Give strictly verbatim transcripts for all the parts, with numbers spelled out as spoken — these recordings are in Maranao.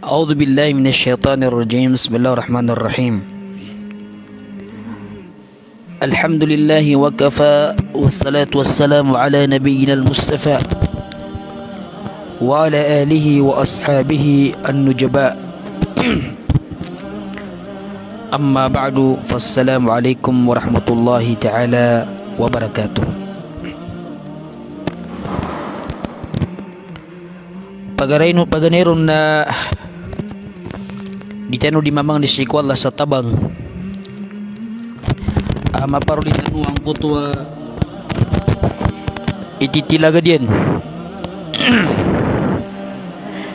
أعوذ بالله من الشيطان الرجيم. بسم الله الرحمن الرحيم. الحمد لله وكفى، والصلاة والسلام على نبينا المصطفى وعلى آله وأصحابه النجباء. أما بعد، فالسلام عليكم ورحمة الله تعالى وبركاته. Pagari-, paganay ron na di tano di mamangni sii ko Allah sa tabang a maparoli tano angkoto a ititilagad iyan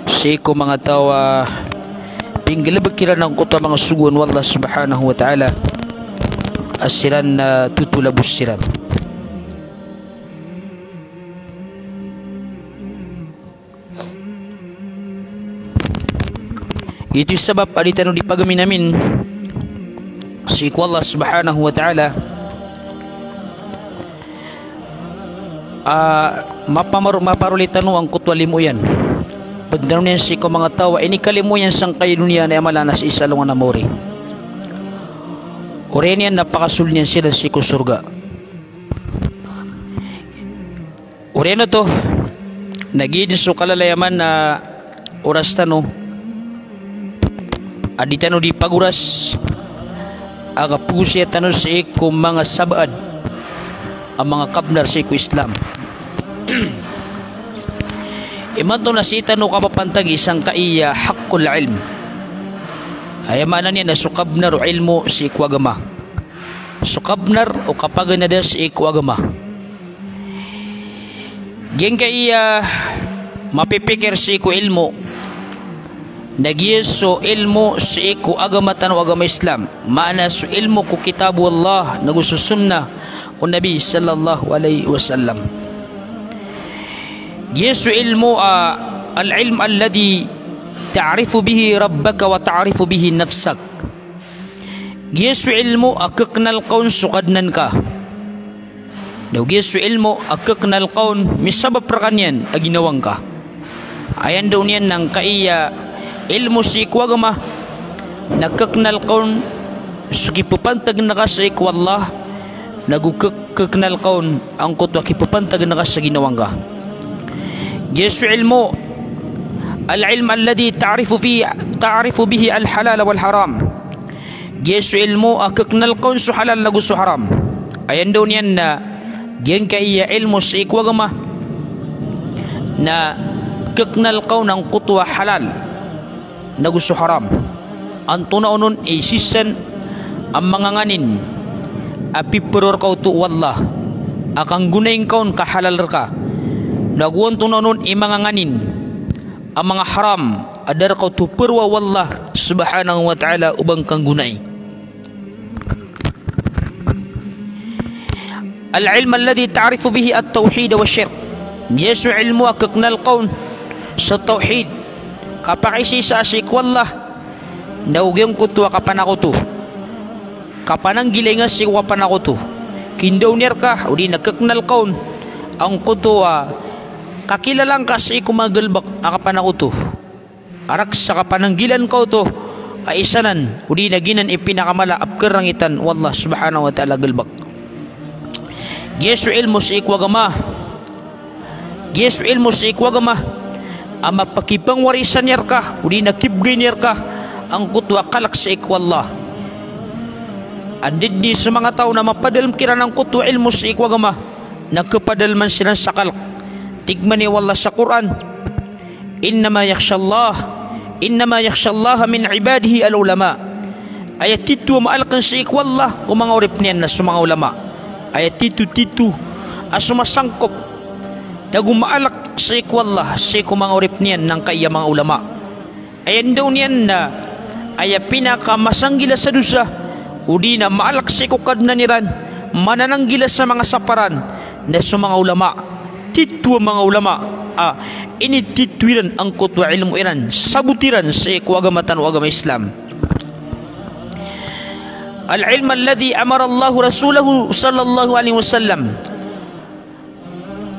sii ko manga taw a pinggalbk iran angkoto a manga sogoan o Allah subhanahu wa ta'ala a siran na totolabos siran. Ito i sabap a di tano di pagaminamin sii ko Allah subhanahu wa ta'ala a mapamar-, maparoli tano angkoto a limo iyan. Pd tano niyan sii ko manga taw a inikalimo iyan sangkai a doniya na aya mala na sii sa alongan a maori. Oriyan iyan na pakasold iyan siran sii ko sorga. Oriyan oto, na giya dn so kalalayaman a oras tano a di tano di pagoras a kapagosaya tano sii ko manga sabaad a manga kabnar sii ko Islam. Imanto na sii tano kapapantagi sangkai a haqqul ilm. Aya maana niyan na so kabnar o ilmo sii ko agama. So kabnar o kapaganada sii ko agama. Giyangkai a mapipikir sii ko ilmo na giya so ilmo sii ko agama tano a agama Islam. Maana so ilmo ko kitab o Allah nago so sunnah o Nabi sallallahu alaihi wasallam. Giya so ilmo a, al-ilm alladhi ta'rifu bihi rabbaka wa ta'rifu bihi nafsak. Giya so ilmo a kaknal ka on so Kadnan ka. Nago giya so ilmo a kaknal ka on misabap rka niyan a ginawang ka. Aya ndao niyan na angkai a ilmo sii ko agama na kaknal ka on so kipapantagn ka sii ko Allah, nago kak-, kaknal ka on angkoto a kipapantagn ka sa ginawang ka. Giya so ilmo, al-ilm alladhi ta'rifu fi-, ta'rifu bihi al-halal wal-haram. Giya so ilmo a kaknal ka on so halal nago so haram. Aya ndao niyan na giyangkai a ilmo sii ko agama na kaknal ka on angkoto a halal nago so haram. Antonaa onon i sisan a manga nganin a piparo rka oto o Allah a kanggonai ngka on ka halal rka, nago antonaa onon i manga nganin a manga haram a da rka oto paroa o Allah subhanahu wa ta'ala o ba ngka nggonai. Al-ilm alladhi ta'rifu bihi at-tawhid wa shirk. Giya so ilmo a kaknal ka on so tawhid, kapakisaisa sii ko Allah, nago giyangkoto a kapanakoto, kapananggilai nga sii ko kapanakoto. Kindaoniya rka odi na kaknal ka on angkoto a kakilala ngka sii ko manga galbk a kapanakoto. Arak sa kapananggilaan ka oto a isa nan odi na giyanan i pinakamala a pkharangitan o Allah subhanahu wa ta'ala a galbk. Giya so ilmo sii ko agama. Giya so ilmo sii ko agama a mapakipangwarisan iyan rka odi na kibgay niyan rka angkoto a kalk sii ko Allah. Anda dn i so manga taw na mapadalm kiran angkoto a ilmo sii ko agama na khapadalman siran sa kalk. Tig mambo o Allah sa Qur'an, "Innama yakhshallah, innama yakhshallaha min ibadihi al-ulama." Aya titho a maalkn sii ko Allah ko manga oripn iyan na so manga ulama. Aya titho-titho a somasangkop nago maalk sii ko Allah sii ko manga oripn iyan na angkai a manga ulama. Aya ndao niyan na aya pinakamasanggilas a dosa odi na maalk sii ko Kadnan iran, manananggila sa manga sapa ran, na so manga ulama. Titho a manga ulama a inititho iran angkoto a ilmo iran, sabot iran sii ko agama tano a agama Islam. Al-ilm alladhi amara Allahu rasulahu sallallahu alaihi wasallam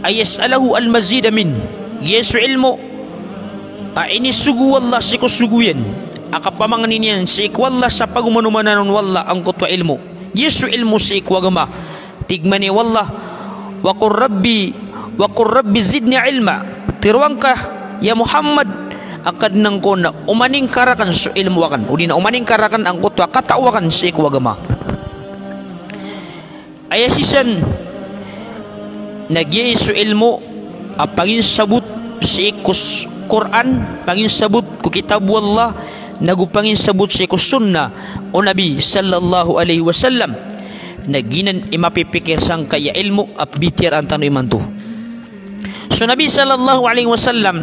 an yas'alahu al-mazida min. Giya so ilmo A inisogo o Allah sii ko sogo iyan a kapamangni niyan sii ko Allah sa pagomanomanan o Allah angkoto a ilmo. Giya so ilmo sii ko agama. Tig mambo o Allah, "Wa qur Rabbi, wa qur Rabbi zidni ilma." Teroang ka, ya Muhammad, a Kadnan ko na omaning ka rakn so ilmo akn, odi na omaning ka rakn angkoto a katao akn sii ko agama. Aya sii san na giya i so ilmo a panginsabot sii ko s-, Qur'an, panginsabot ko kitab o Allah, nago panginsabot sii ko sunnah o Nabi sallallahu alaihi wasallam. Na giyanan i mapipikir sangkaya ilmo a pithiyaraan tano imanto. So Nabi sallallahu alaihi wasallam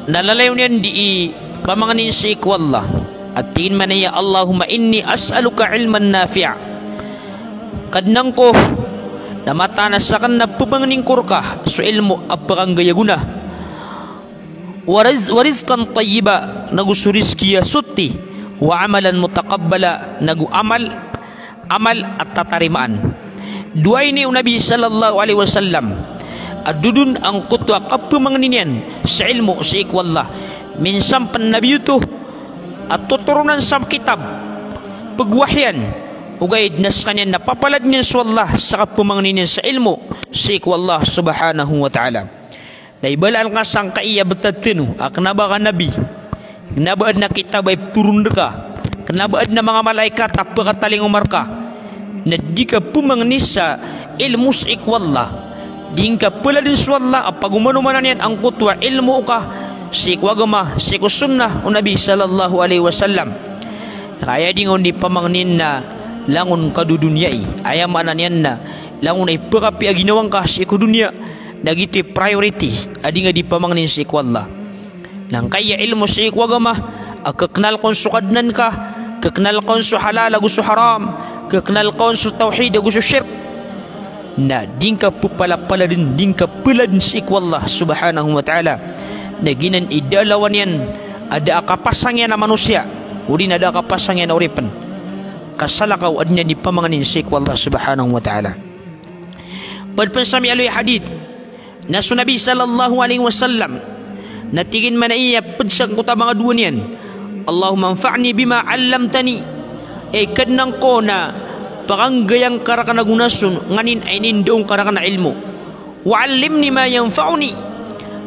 na lalayon iyan dii pamangnin sii ko Allah. A tig iyan mambo, "Allahumma inni as'aluka ilman nafi'a." Kadnan ko, na mataan a sakn na pamangnin ko rka so ilmo a pkanggay a gona. Wa riz-, wa rizqan tayyiba, nago so rizki a soti. Wa amalan mutaqabbala, nago amal amal a tatarimaan. Dowa ini o Nabi sallallahu alaihi wasallam a dodon angkoto a kapamangnin iyan sa ilmo sii ko Allah. Minsan pn na biyoto a totoronan sa kitab, pagwahiyan, ogaid na skaniyan na papaladn iyan so Allah sa kapamangnin iyan sa ilmo sii ko Allah subhanahu wa ta'ala. Na ibalaan ka sangkaya btad tano a kna ba ka nabi, kna ba adn a kitab a iptoron rka, kna ba adn a manga malaikat a pkatalingoma rka, na di ka pmangni sa ilmo sii ko Allah, di ngka pladn so Allah a pagomanomanan iyan angkoto a ilmo ka sii ko agama, sii ko sunnah o Nabi sallallahu alaihi wasallam. Ka aya di ngka on di pamangnin na langon ka do doniya i. Aya maana niyan na langon a ipkapiya a ginawa ngka sii ko doniya, na giyoto i priority a di ngka di pamangnin sii ko Allah. Na angkaya ilmo sii ko agama a kaknal ka on so Kadnan ka, kaknal ka on so halal ago so haram, kaknal ka on so tawhid ago so shirk, na di ngka ppalapaladn, di ngka pladn sii ko Allah subhanahu wa ta'ala. Na giyanan i da a lawan iyan a da a kapasang iyan a manosiya, odi na da a kapasang iyan a oripn, ka salakaw a di niyan di pamangnin sii ko Allah subhanahu wa ta'ala. Pd pn sa miyaaloy a hadith na so Nabi sallallahu alaihi wasallam na tig iyan mambo a pd sangkoto a manga dowa niyan, "Allahumma anfa'ni bima 'allamtani." Ey Kadnan ko, na pkanggaya ngka rakn a gona so nganin a inindao ngka rakn a ilmo. "Wa 'allimni ma yanfa'uni."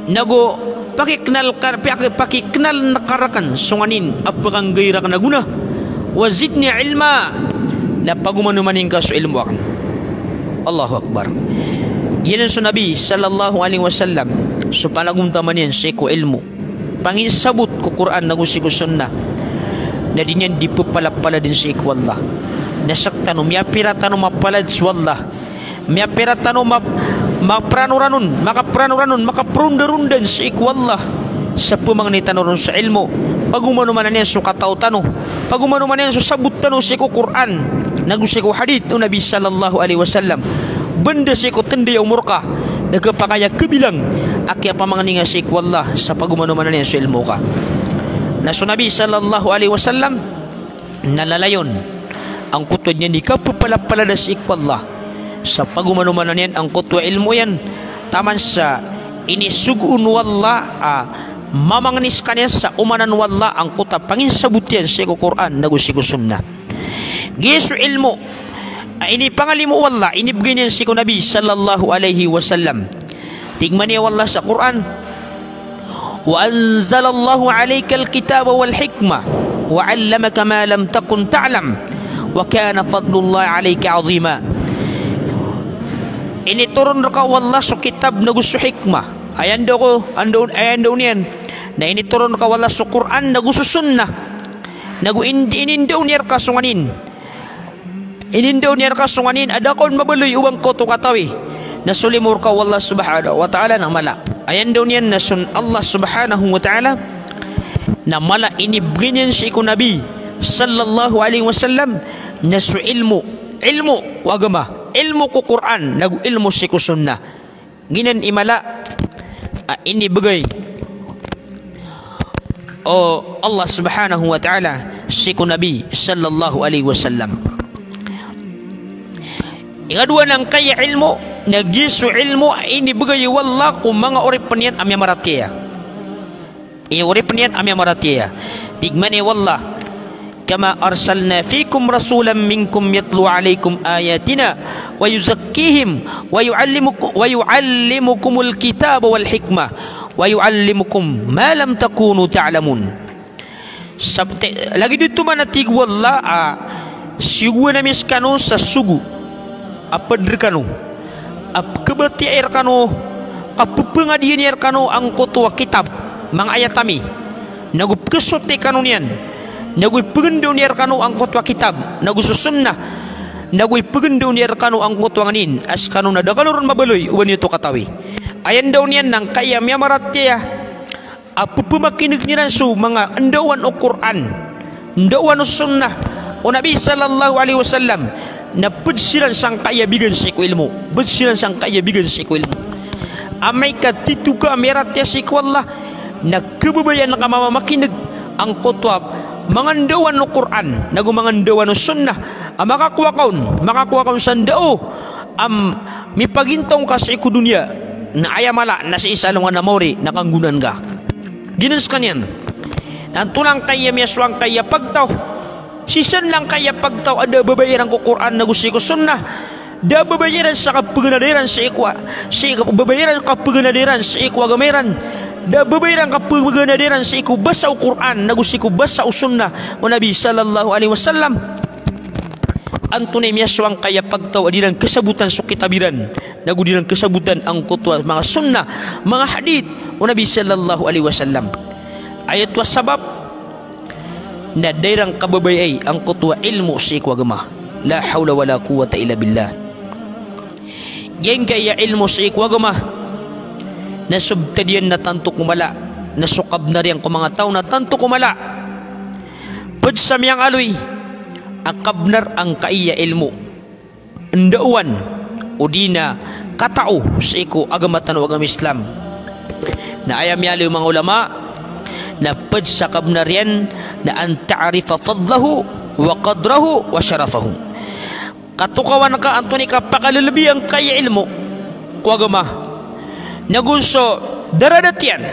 Nago pakiknal ka, paki-, pakiknal ngka rakn so nganin a pkanggay rakn a gona. "Wa zidni ilma." Na pagomanomanin ka so ilmo akn. Allahu Akbar. Giyanan so Nabi sallallahu alaihi wasallam so panagontaman iyan sii ko ilmo, panginsabot ko Qur'an ago sii ko sunnah, na di niyan di ppalapaladn sii ko Allah. Na sktano, miyapira tano mapalad so Allah, miyapira tano ma-, mapranoranon, makapranoranon, makaprondrondan sii ko Allah sa pmangni tano ron sa ilmo, pagomanomanan iyan so katao tano, pagomanomanan iyan so sabot tano sii ko Qur'an nago sii ko hadith o Nabi sallallahu alaihi wasallam. Banda sii ko tnday a omor ka, na khapakay a khabilang a kiyapamangni nga sii ko Allah sa pagomanomanan iyan so ilmo ka. Na so Nabi sallallahu alaihi wasallam na lalayon angkoto a di niyan di kappalapalada sii ko Allah sa pagomanomanan iyan angkoto a ilmo iyan, taman sa inisogo on o Allah a mamangni skaniyan sa omanan o Allah angkoto a panginsabot iyan sii ko Qur'an nago sii ko sunnah. Giya so ilmo a inipangalimo o Allah, inibgay niyan sii ko Nabi sallallahu alaihi wasallam. Tig mambo o Allah sa Qur'an, "Wa anzalallahu alaikal kitaba wal hikmah, wa 'allamaka ma lam takun ta'lam, wa kana fadlullahi alaika 'azima." Initoron rka o Allah so kitab nago so hikmah. Aya ndao ko, andao, aya ndao niyan na initoron rka o Allah so Qur'an nago so sunnah. Nago in-, inindao niyan rka so nganin. Inindao niyan rka so nganin a da ka on mabaloy o ba ngka oto katawi, na so limo rka o Allah subhanahu wa ta'ala na mala. Aya ndao niyan na so Allah subhanahu wa ta'ala na mala inibgay niyan sii ko Nabi sallallahu alaihi wasallam na so ilmo, ilmo ko agama, ilmo ko Qur'an, nago ilmo sii ko sunnah. Giyanan i mala a inibgay o Allah subhanahu wa ta'ala sii ko Nabi sallallahu alaihi wasallam. Ikadowa na angkaya ilmo, na giya so ilmo a inibgay o Allah ko manga oripn iyan a miyamaratiyaya. Ino oripen iyan a miyamaratiyaya. Tig mambo o Allah, "Kama arsalna fikum rasulan minkum yatlu alaykum ayatina wa yuzakkihim wa yuallimukum, wa yuallimukumul kitaba wal hikmah wa yuallimukum ma lam takunu ta'lamun." Sab-, te-, lagid oto man a tig o Allah a siyogoan ami sekano sa sogo a ped rekano a pekebatiyaa rekano, kapepengadiyan iyan rekano angkoto a kitab, manga ayat ami, nago pekesote kano niyan, nago ipegendaw iyan rekano angkoto a kitab, nago so sunnah, nago ipegendaw iyan rekano angkoto a nganin a sekano na da kano ron mabaloy o ba niyo oto katawi. Aya ndaw niyan na angkaya miyamaratiyaya a pepemakineg iran so manga ndaowan o Qur'an, ndaowan o sunnah o Nabi sallallahu alaihi wasallam, na ped siran sangkaya bigan sii ko ilmo, ped siran sangkaya bigan sii ko ilmo. Amay ka tito ka a miyaratiyaya sii ko Allah, na kebabayaan ka mamamakineg angkoto a manga ndaowan o Qur'an nago manga ndaowan o sunnah a makakowa ka on, makakowa ka on sa ndao a mipagintaw ngka sii ko doniya, na aya mala na sii sa alongan a maori na kanggonaan ka. Giyanan sekaniyan. Na antonaa angkaya miyasowa angkaya pagtaw? Sii san angkaya pagtaw a da a babaya iran ko Qur'an nago sii ko sunnah. Da a babaya iran sa kapeganada iran sii ko, sii ko, babaya iran kapeganada iran sii ko agama iran. Da a babaya iran kapeganada iran sii ko basa o Qur'an nago sii ko basa o sunnah o Nabi sallallahu alaihi wasallam. Antonaa i miyasowa angkaya pagtaw a di iran kesabotan so kitab iran, nago di iran kesabotan angkoto a manga sunnah, manga hadith o Nabi sallallahu alaihi wasallam? Aya oto a sabap na da iran kababayai angkoto a ilmo sii ko agama. La hawla wala quwwata illa billah. Giyangkaya ilmo sii ko agama na so btad iyan na tanto ko mala, na so kabnar iyan ko manga taw na tanto ko mala. Ped sa miyangaloy a kabnar angkaya ilmo, ndaowan odi na katao sii ko agama tano a agama Islam. Na aya miyaaloy o manga ulama na ped sa kabnar iyan na an ta'rifa fadlahu wa qadrahu wa sharafahu. Katokawan ka antonaa i kapakalelebi angkaya ilmo ko agama, nago so daradat iyan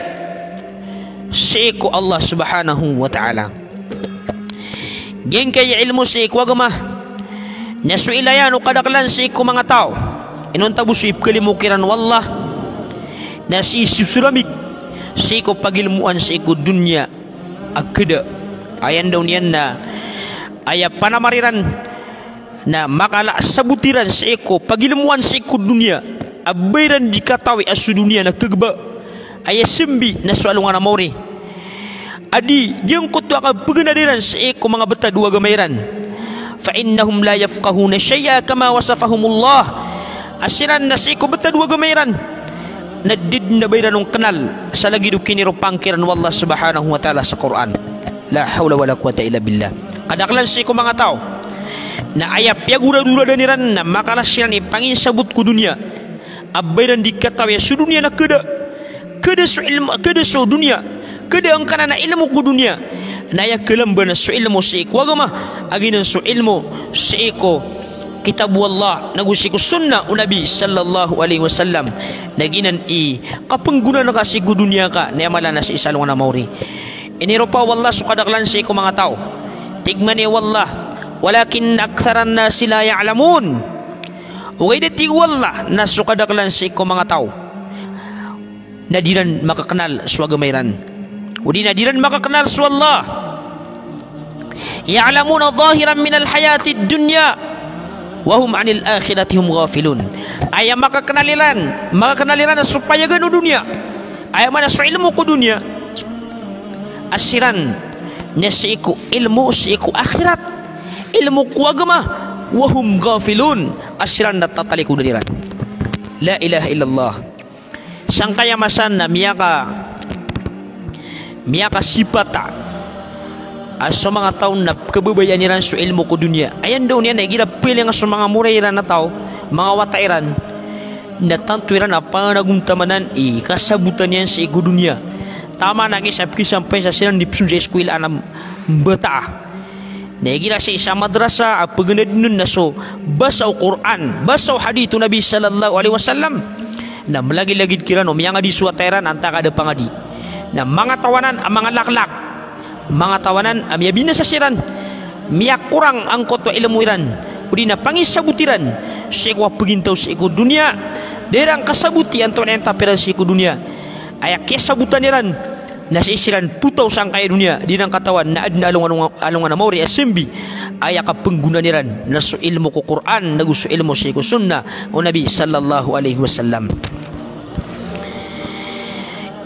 sii ko Allah subhanahu wa ta'ala. Giyangkaya ilmo sii ko agama na so ilayan o kadaklan sii ko manga taw. Inonta bo so ipekalimo kiran o Allah na sii so soramig sii ko pagilmoan sii ko doniya a keda. Aya ndaw niyan na aya panamar iran na makala a sabot iran sii ko pagilmoan sii ko doniya a ba iran di katawi a so doniya na kegeba. Aya sembi na so alongan a maori a di giyangkoto a kapeganada iran sii ko manga btad o agama iran. Fa innahum la yafqahuna shay'a kama wasafahumullah. A siran na sii ko btad o agama iran na di den a ba iran on kenal sa lagid o kiniropaan kiran o Allah subhanahu wa ta'ala sa Qur'an. La hawla wala quwwata illa billah. Kadaklan sii ko manga taw na aya piyagoradoradan iran na makala siran i panginsabot ko doniya a ba iran di katawi a so doniya na keda. Keda so ilmo, keda so doniya, keda angkanan a ilmo ko doniya. Na aya kalamba na so ilmo sii ko agama a giyanan so ilmo sii ko kitab o Allah nago sii ko sunnah o Nabi sallallahu alaihi wasallam. Na giyanan i kapenggonaan ka sii ko doniya ka na aya mala na sii sa alongan a maori. Iniropa o Allah so kadaklan sii ko manga taw. Tig mambo o Allah, "Walakinna aktharan nasi la ya'lamun." Ogaid a tig o Allah na so kadaklan sii ko manga taw na di iran makakenal so agama iran, odi na di iran makakenal so Allah. "Ya'lamuna zahiran minal hayatid dunya wa hum anil akhirati hum ghafilun." Aya makakenal iran, makakenal iran so payagan o doniya, aya maana so ilmo ko doniya, a siran na sii ko ilmo sii ko akhirat, ilmo ko agama, wa hum ghafilun, a siran na tatalikodan iran. La ilaha illallah. Sangkaya masa na miyaka, miyakasipata a so manga taw na kababayaan iran so ilmo ko doniya. Aya ndaw niyan na igira piling so manga moray iran a taw, manga wata iran, na tanto iran a panagontamanan i kasabotan iyan sii ko doniya. Taman a gisa pekisampay sa siran di pesong sa iskowil a na mbata a Na igira sii sa madrasa a pegenadenen na so basa o Qur'an, basa o hadith o Nabi sallallahu alaihi wasallam, na melagilagid kiran o miyangadi so wata iran antaa ka da pangadi. Na manga taw anan a manga laklak, manga taw anan a miyabinasa siran, miyakorang angkoto a ilmo iran, odi na pangisabot iran sii ko a pagintaw sii ko doniya, da iran kasaboti antonaa i antap iran sii ko doniya. Aya kiyasabotan iran na sii siran potaw sangkaya doniya, di iran katawan na adn a alongan, alongan a maori a sambi, aya kapnggonaan iran na so ilmo ko Qur'an, nago so ilmo sii ko sunnah o Nabi sallallahu alaihi wasallam.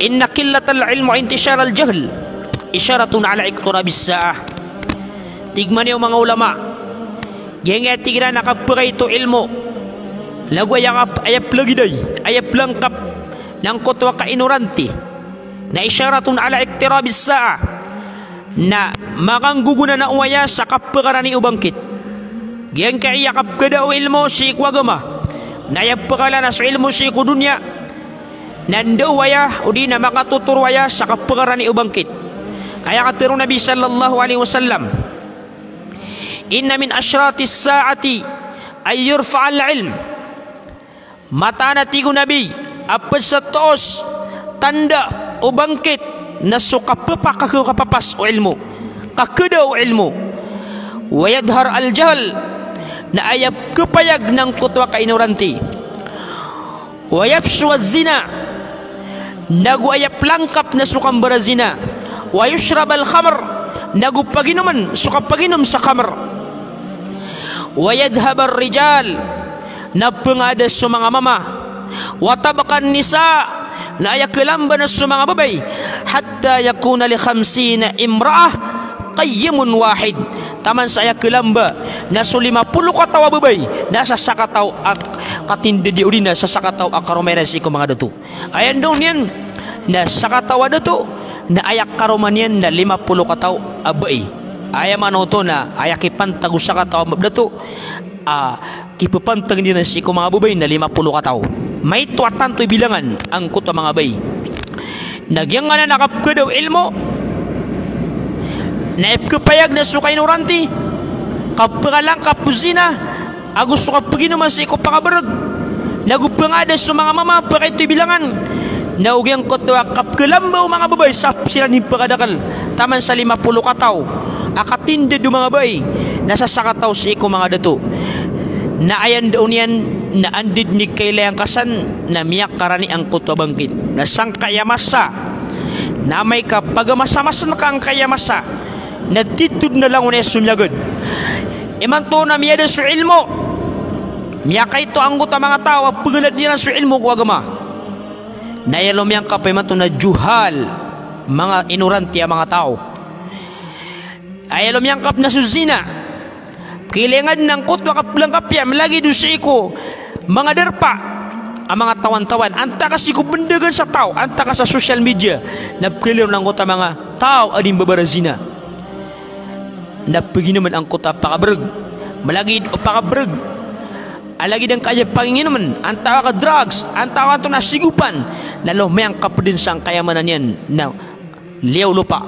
Inna qillatal ilmi wa intisharal jahl isharatun ala iqtirabis sa'ah. Tig man o manga ulama, giyangkaya tig iran a kapakaito o ilmo, nago aya kap-, aya plagiday, aya plangkap na angkoto a kainoranti, na isharatun ala iqtirabis sa'ah, na makanggogona na o aya sa kapakarani o bangkit. Giyangkaya kapkada o ilmo sii ko agama, na aya pkala na so ilmo sii ko doniya, na anda o aya, odi na makatotoro aya sa kapakarani o bangkit. Aya katharo o Nabi sallallahu alaihi wasallam, inna min ashratis sa'ati an yurfa'al ilm. Mataan a tig o Nabi a pd sa toos tanda o bangkit na so kapepaka-, kapapas o ilmo, kakada o ilmo. Wa yadhhar al jahl, na aya kepayag na angkoto a kainoranti. Wa yafshu az zina, nago aya plangkap na so kambarazina. Wa yushrab al khamr, nago paginomen so kapaginom sa khamr. Wa yadhhab ar rijal, na pengada so manga mama. Wa tabqa an nisa, na aya kelamba na so manga babay. Hatta yakuna li khamsina imra'ah qayyimun wahid. Taman sa aya kelamba na so lima polo kataw a babay na sa sakataw a katindedi odi na sa sakataw a karoma iran sii ko manga dato. Aya ndao niyan na sakataw a dato, na aya karoma niyan na lima polo kataw a bai. Aya maana oto na aya kipantag o sakataw a dato a kipepantag iran sii ko manga babay na lima polo kataw. Maito a tanto i bilangan angkoto a manga bai. Na giyangkanan a kapkada o ilmo na ipkepayag na so kainoranti, kapekalangkap o zina, ago so kapeginoma sii ko pakabereg, nago pengada so manga mama, pakaito i bilangan. Na o giyangkoto a kapkelamba o manga babay sa siran i pekadakel, taman sa lima polo kataw a katinded o manga bai na sa sakataw sii ko manga dato. Na aya ndao niyan na anda den i kailay angka san na miyakarani angkoto a bangkit. Na sangkaya masa na amay ka pagamasa-masan ka angkaya masa na titho den a langon aya somiyagad. Imanto na miyada so ilmo, miyakaito angkoto a manga taw a pegelad iran so ilmo ko agama. Na aya lomiyangkap imanto na juhal, manga inoranti a manga taw. Aya lomiyangkap na so zina. Kailangan angkoto a kapelangkap iyan, melagid o sii ko manga darpa a manga tawan-tawan, antaa ka sii ko bendagan sa taw, antaa ka sa social media, na pekaliyo angkoto a manga taw a di mbabarazina. Na peginomen angkoto a pakabereg, melagid o pakabereg a lagid angkaya panginginomen, antaa ka drugs, antaa ka antonaa, sigopan, na lomiyangkap den sangkaya maana niyan na liyaw lopa.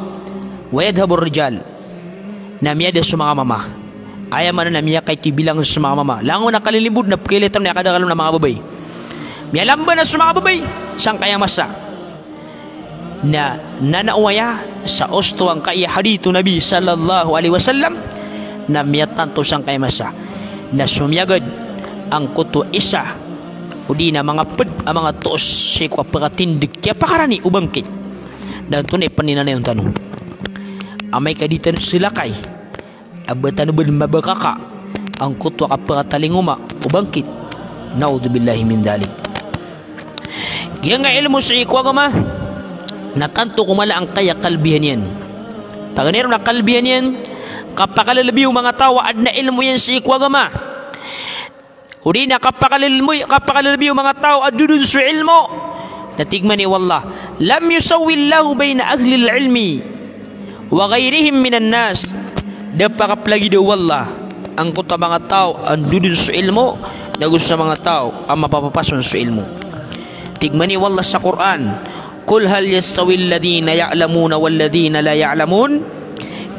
Wa yadhhab ar rijal, na miyada so manga mama. Aya maana na miyakaito i bilangan so manga mama. Langon a kalilimbod na pekailay tano aya kadakel on a manga babay. Miyalamba na so manga babay sangkaya masa. Na, na aya sa osto angkaya hadith o Nabi sallallahu alaihi wasallam, na miyatanto sangkaya masa na somiyagad angkoto a isa odi na manga ped a manga toos sii ko a pekatindeg, kiyapakarani o bangkit. Na antonaa i peninanayon tano? Amay ka di tano selakay a ba tano ben mabakaka angkoto a kapekatalingoma o bangkit. Na'udzubillahi min dhalik. Giyangkaya ilmo sii ko agama na tanto ko mala angkaya kalbihan iyan. Paganay ron a kalbihan iyan, kapakalelebi o manga taw a aden a ilmo iyan sii ko agama. Odi na kapakalelebi, kapakalelebi o manga taw a dodon so ilmo. Na tig man o Allah, "Lam yusawwillahu baina ahlil ilmi wa ghairihim minan nas." Da pakaplagida o Allah angkoto a manga taw a dodon so ilmo, nago so manga taw a mapapapas on so ilmo. Tig man o Allah sa Qur'an, "Qul hal yastawil ladhina ya'lamuna wal ladhina la ya'lamun,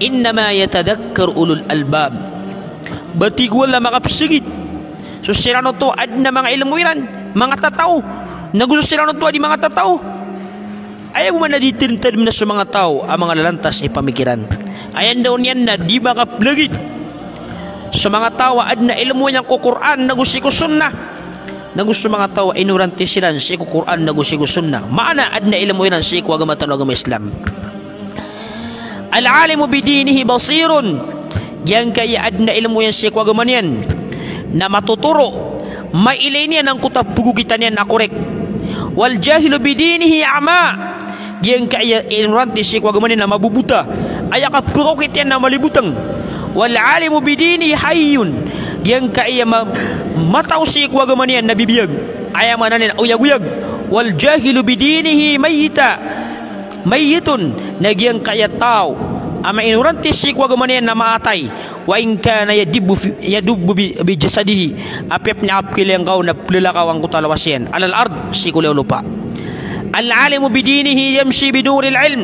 innama yatadhakkaru ulul albab." Ba tig o Allah, makapsegit so siran oto a aden a manga ilmo iran, manga tataw, nago so siran oto a di manga tataw? Aya bo man a di tadmtadm na so manga taw a manga lalantas i pamikiran. Aya ndaw niyan na di makaplagid so manga taw a adn a ilmo iyan ko Qur'an nago sii ko sunnah, nago so manga taw a inoranti siran sii ko Qur'an nago sii ko sunnah. Maana adn a ilmo iran sii ko agama tano a agama Islam. Al-alimu bidinihi basirun. Giyangkaya adn a ilmo iyan sii ko agama niyan na matotoro, mailay niyan angkoto a pgogitan iyan a korek. Wal jahilu bidinihi a'ma. Giyangkaya inoranti sii ko agama niyan na mabobota. Aya kapkaokit iyan na malibotng. Wal alimu bidinihi hayyun. Giyangkaya ma-, mataw sii ko agama niyan na bibiyag. Aya maana niyan oyagoyag. Wal jahilu bidinihi mayyita. Mayyitun, na giyangkaya taw a mainoranti sii ko agama niyan na maatay, wa in kana yadibbu fi, yadubbu bi, bi jasadihi, apiya pn a pkhailay ngka on na plalakaw angkoto a lawas iyan, alal ard, sii ko liyawaw o lopa. Al alimu bidinihi yamshi binuril ilm.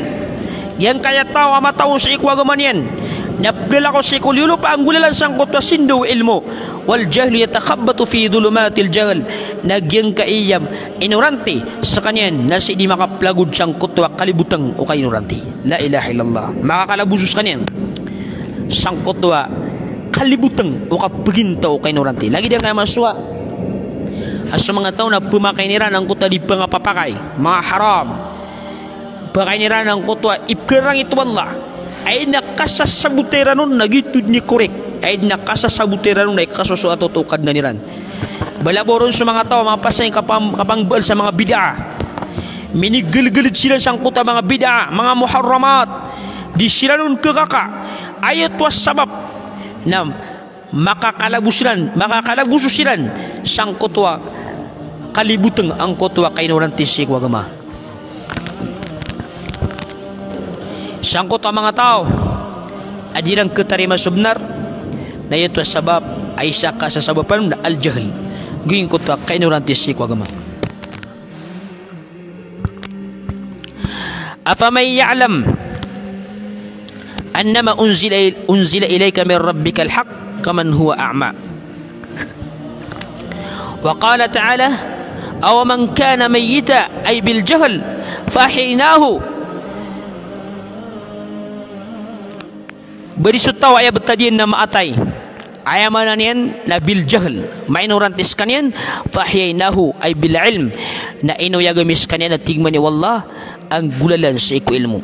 Giyangkaya taw a mataw sii ko agama niyan na plalakaw sii ko liyawaw o lopa a nggolalan sangkoto a sindaw o ilmo. Wal jahlu yatakhabbatu fi dhulumatil jahl. Na giyangkaya inoranti skaniyan na sii di makaplagod sangkoto a kalibotng o kainoranti. La ilaha illallah. Makakalaboso skaniyan sangkoto a kalibotng o kapagintaw o kainoranti. Lagid angkaya masowa a so manga taw na pmakay iran angkoto a di pangapapakay, manga haram. Pakayn iran angkoto a ipkarangit o Allah. Aya dn a kasasabota iran on na giyoto dn i korek. Aya dn a kasasabota iran on na ikasosoat oto o Kadnan iran. Bala bo ron so manga taw a mapasang i kapam-, kapangbaal sa manga bid'ah. Minigalgalid siran sangkoto a manga bid'ah, manga muharramat. Di siran on kakaka. Aya oto a sabap na makakalaboso siran, makakalaboso siran sangkoto a kalibotng angkoto a kainoranti sii ko agama. Sangkoto a manga taw a di iran khatarima so bnar, na aya oto a sabap a isa ka sasabapan na al-jahl. Giyangkoto a kainoranti sii ko agama. Afaman ya'lam annama unzila, unzila ilayka min rabbikal haqq kaman huwa a'ma. Wa qala ta'ala, aw man kana mayyitan, ay bil jahl, fa ahyaynahu. Badi so taw a aya btad iyan na maatay. Aya maana niyan na bil jahl. Mainoranti skaniyan, fa ahyaynahu, ay bil ilm. Na inoyaga mi skaniyan a tig man o Allah a nggolalan sii ko ilmo.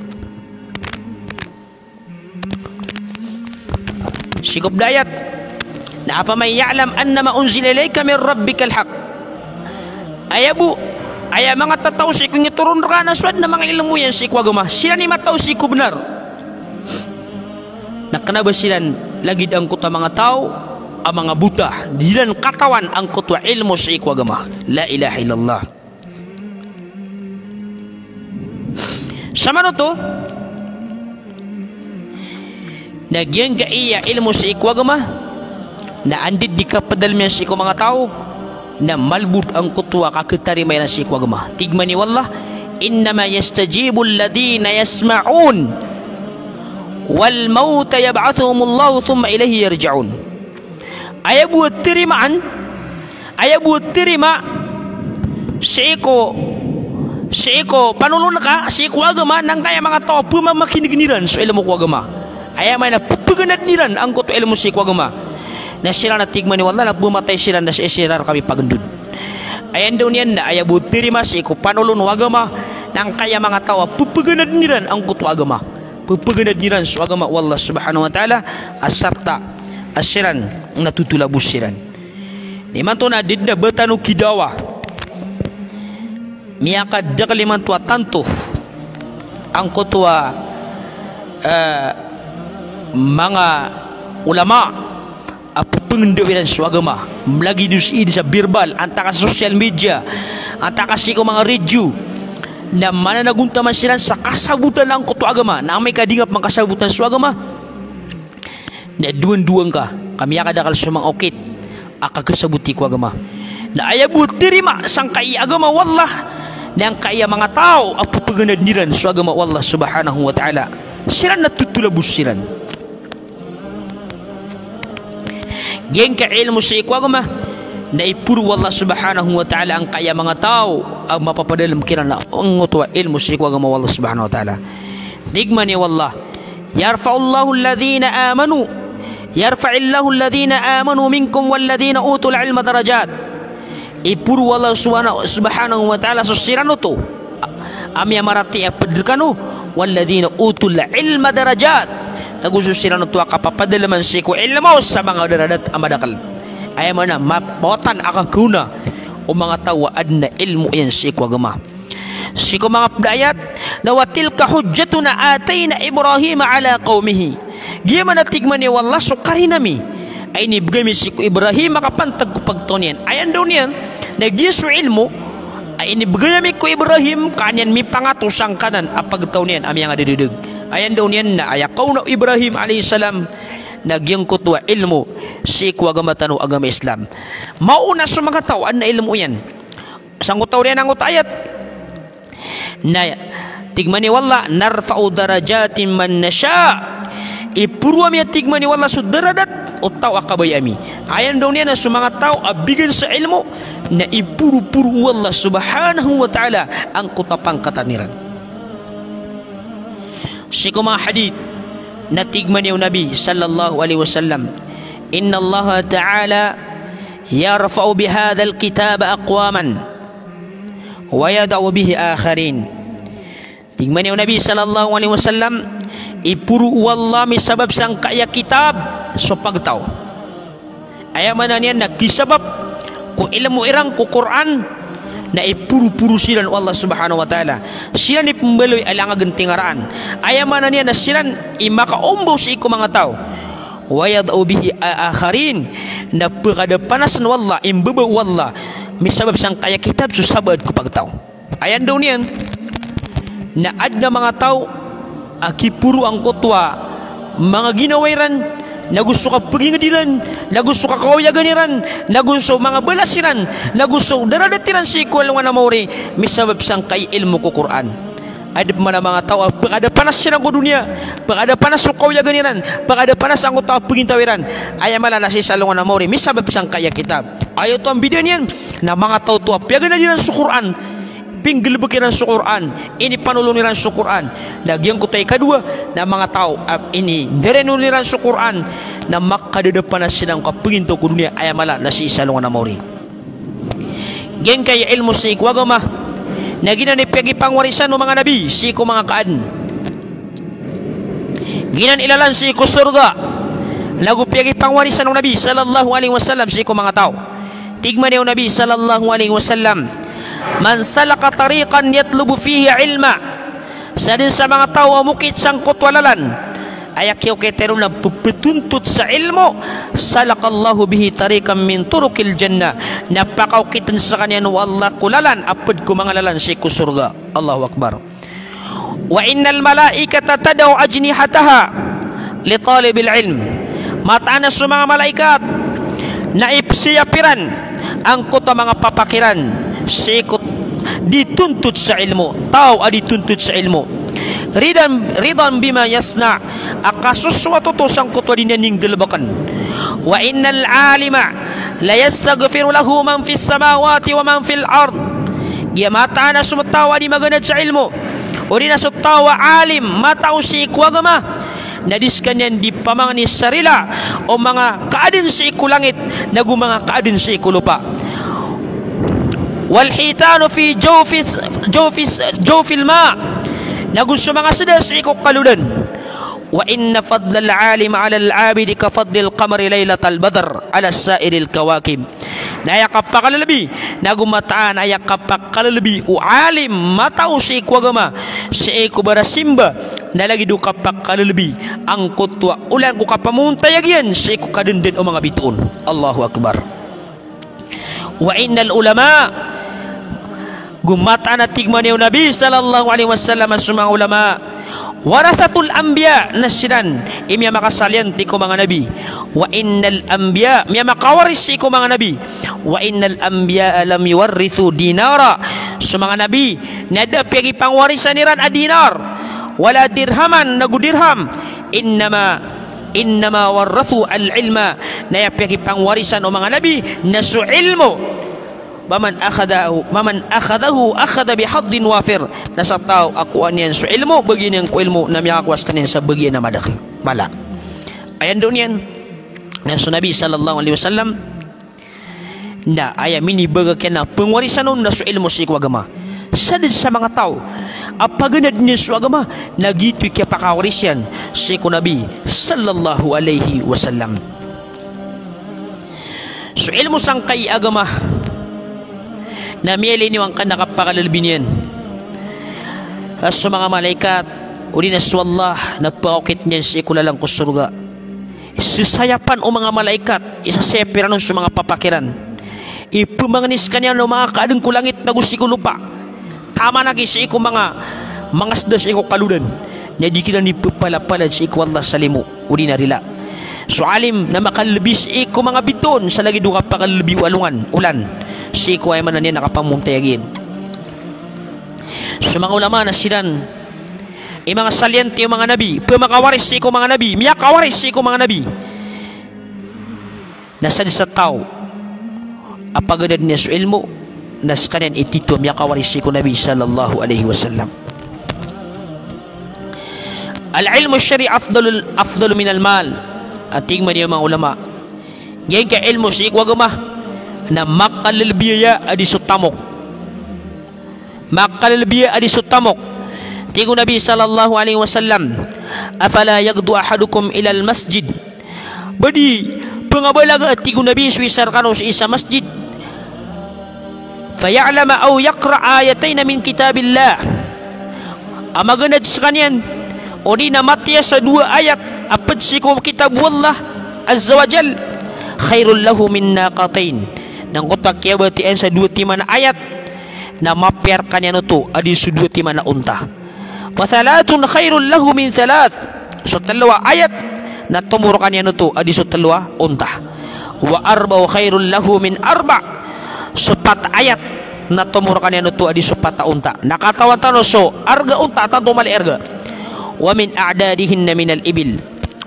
Sii ko pd a ayat na afaman ya'lam annama unzila ilayka min rabbikal haqq. Aya bo, aya manga tataw sii ko initoron rka na so adn a manga ilmo iyan sii ko agama. Siran i mataw sii ko bnar. Na kna ba siran lagid angkoto a manga taw a manga bota, di iran katawan angkoto a ilmo sii ko agama. La ilaha illallah. Samanoto, na giyangkaya ilmo sii ko agama, na anda dn i kapdalm iyan sii ko manga taw, na malbod angkoto a kakhatarima iran sii ko agama. Tig man o Allah, innama yastajibul ladhina yasma'un wal mawta yab'athuhumullahu thumma ilayhi yarji'un. Aya bo a tarimaan, aya bo a tarima sii ko, sii ko panolon ka sii ko agama, na angkaya manga taw a pmamakinegn iran so ilmo ko agama. Aya maana pphagandn iran angkoto a ilmo sii ko agama. Na siran a tig man o Allah na pmatay siran na sii siran rka pipagndod. Aya ndaw niyan na aya bo a tarima sii ko panolon o agama, na angkaya manga taw a pphagandn iran angkoto a agama. Pphagandn iran so agama o Allah subhanahu wa ta'ala, a sarta a siran na totolabos siran. Imanto na da dn a ba tano kidawa. Miyakadakl imanto a tanto angkoto a, eh, manga ulama a pphangndao iran so agama. Mlagid o sii sa verbal, antaa ka sa social media, antaa ka sii ko manga radio. Na mananagontaman siran sa kasabotan angkoto a agama. Na amay ka di ngka pman kasabotan so agama, na dowandowa ngka ka miyakadakl so manga okit a kakasaboti ko agama. Na aya bo a tarima sangkai a agama o Allah, na angkai a manga taw a pphagandn iran so agama o Allah subhanahu wa ta'ala, siran na totolabos siran. Giyangkai a ilmo sii ko agama, Na iporo o Allah subhanahu wa ta'ala angkaya manga taw a mapapadalm kiran angkoto a ilmo sii ko agama o Allah subhanahu wa ta'ala. Tig mambo o Allah, "Yarfa'illahu alladhina amanu, yarfa'illahu alladhina amanu minkum walladhina utul ilma darajat." Iporo o Allah subhana-, subhanahu wa ta'ala so siran oto a, a miyamaratiyaya pd rkano, "walladhina utul ilma darajat." Nago so siran oto a kapapadalman sii ko ilmo sa manga daradat a madakl. Aya maana, ma-, mawatan a kagaona o manga taw a adn a ilmo iyan sii ko agama. Sii ko manga pd a ayat, na, "Wa tilka hujjatuna atayna Ibrahima ala qawmihi." Giya man a tig mambo o Allah so karina mi a inibgay ami sii ko Ibrahim a kapantag ko pagtaw niyan. Aya ndao niyan na giya so ilmo a inibgay ami ko Ibrahim ka an iyan mipangato sangkanan a pagtaw niyan a miyangadadadg. Aya ndao niyan na aya kaona o Ibrahim alayhis salam na giyangkoto a ilmo sii ko agama tano a agama Islam. Maona so manga taw a adn a ilmo iyan. Sangkoto a oriyan angkoto a ayat na tig mambo o Allah, "Narfa'u darajatin man nasha'." Iporo ami, a tig mambo o Allah, so daradat o taw a kabaya ami. Aya ndao niyan na so manga taw a bigan sa ilmo na iporoporo o Allah subhanahu wa ta'ala angkoto a pangkatan iran. Sii ko manga hadith na tig mambo o Nabi sallallahu alayhi wasallam, "Innallaha ta'ala yarfa'u bihadhal kitabi aqwaman wa yada'u bihi akharin." Tig mambo o Nabi sallallahu alayhi wasallam, iporo o Allah misabap sangkaya kitab so pagtaw. Aya maana niyan na kisabap ko ilmo iran ko Qur'an na iporoporo siran o Allah subhanahu wa ta'ala. Siran i pmbaloy a langagn tingaraan. Aya maana niyan na siran i makaombaw sii ko manga taw. Wa yada'u bihi a-, akharin, na pkadapanasn o Allah, imbaba o Allah misabap sangkaya kitab so sabaad ko pagtaw. Aya ndao niyan na adn a manga taw a kiporo angkoto a manga ginawa iran, nago so kapagingd iran, nago so kakaoyagan iran, nago so manga balas iran, nago so daradat iran sii ko alongan a maori, misabap sangkai ilmo ko Qur'an. Adn pman a manga taw a pkadapanas siran ko doniya, pkadapanas so kaoyagan iran, pkadapanas angkoto a pagintaw iran, aya mala na sii sa alongan a maori, misabap sangkai a kitab. Aya oto a mbida niyan na manga taw oto a piyaganad iran so Qur'an, pinggalbk iran so Qur'an, inipanolon iran so Qur'an. Na giyangkoto a ikadowa na manga taw a inindaranon iran so Qur'an na makadadapanas siran ko kapagintaw ko doniya, aya mala na sii sa alongan a maori. Giyangkaya ilmo sii ko agama na giyanan i piyagipangwarisan o manga nabi sii ko manga kaadn. Giyanan i lalan sii ko sorga, nago piyagipangwarisan o Nabi sallallahu alaihi wasallam sii ko manga taw. Tig mambo o Nabi sallallahu alaihi wasallam, "Man salaka tariqan yatlubu fihi ilma." Sadn sa manga taw a mokit sangkoto a lalan, aya kiyaokit iyan na pphatontot sa ilmo, "salakallahu bihi tariqan min turuqil jannah." Na pakaokitn skaniyan o Allah ko lalan a pd ko manga lalan sii ko sorga. Allahu Akbar. "Wa innal malaikata tada'u ajnihataha li talibil ilm." Mataan a so manga malaikat na ipsiyap iran angkoto a manga papak iran sii ko di tontot sa ilmo, taw a di tontot sa ilmo. Ridan, ridan bima yasna, a kasosoat oto sangkoto a di niyan inggalbkn. "Wa innal alima la yastaghfiru lahu man fis samawati wa man fil ard." Giya mataan a so manga taw a di maganad sa ilmo, odi na so taw a alim, matao sii ko agama, na di skaniyan di pamangni sa rila o manga kaadn sii ko langit, nago manga kaadn sii ko lopa. "Wal hitanu fi jawfi, jawfi, jawfil ma." Nago so manga sda sii ko kalodan. "Wa inna fadlal alimi alal abidi ka fadlil qamari lailatal badr ala sairil kawakib." Na aya kapakalbi, nago mataan a aya kapakalbi o alim, matao sii ko agama, sii ko barasimba, na lagid o kapakalbi angkoto a olan ko kapamontayag iyan sii ko kadndn o manga bitoon. Allahu Akbar. "Wa innal ulama," go mataan a tig mambo o Nabi sallallahu alaihi wasallam a so manga ulama, "warathatul anbiya," na siran i miyamakasaliyanti ko manga nabi. "Wa innal anbiya," miyamakawaris sii ko manga nabi. "Wa innal anbiya lam yuwarrithu dinara." So manga nabi na da piyagipangwarisan iran a dinar, wala dirhaman, nago dirham. "Innama Innama warrathu al-ilma, na aya piyakipangwarisan o manga nabi na so ilmo. Faman akhadhahu, faman akhadhahu akhadha bihadhin wafir. Na sa taw a kowaan iyan so ilmo, bagian iyan ko ilmo, na miyakakowa skaniyan sa bagian a madakel, mala. Aya ndao niyan na so Nabi sallallahu alaihi wasallam na aya minibagak iyan a pangwarisan on na so ilmo sii ko agama. Sadn sa manga taw a paganadn iyan so agama na giyoto i kiyapakawaris iyan sii ko Nabi sallallahu alaihi wasallam. So ilmo sangkai a agama na miyailay niyo angkanan a kapakalbi niyan a so manga malaikat odi na so Allah na pakaokit niyan sii ko lalan ko sorga. Sesayapan o manga malaikat, isasayap iran on so manga papa kiran. Ipemangni skaniyan o manga kaadn ko langit nago sii ko lopa. Taman a giya sii ko manga, manga sda sii ko kalodan. Na di kiran ipepalapalad sii ko Allah sa limo odi na rila. So alim na makalbi sii ko manga bitoon sa lagid o kapakalbi o alongan, olan. Sii ko aya maana niyan na kapamontay a giyan. So manga ulama na siran i manga saliyante o manga nabi, pemakawaris sii ko manga nabi, miyakawaris sii ko manga nabi. Na sadn sa taw a paganadn iyan so ilmo, na skaniyan i tito a miyakawaris sii ko Nabi sallallahu alaihi wasallam. Al-ilmu syar'i afdalul, afdalu minal mal. A tig man iyan o manga ulama, giyangkai a ilmo sii ko agama na makalbi aya a di so tamok. Makalbi aya a di so tamok. Tig o Nabi sallallahu alaihi wasallam, "Afala yaghdu ahadukum ilal masjid?" Ba di pengabalaga, tig o Nabi, so isa rekano sii sa masjid, "Faya'lama aw yaqra ayatayn min kitabillah." A maganad skaniyan odi na matiyaya sa dowa ayat a ped sii ko kitab o Allah azza wa jal, "khairul lahu min naqatayn." Na angkoto a kiyabatiyaan sa dowa timan a ayat na mapiya rekaniyan oto a di so dowa timan a onta. "Wa thalathun khairul lahu min thalath." So telo a ayat na tomo rekaniyan oto a di so telo a onta. "Wa arba'un khairul lahu min arba'." So pat a ayat na tomo rekaniyan oto a di so pat a onta. Na katawan tano so arga onta a tanto a mala i arga. "Wa min a'dadihinna minal ibil."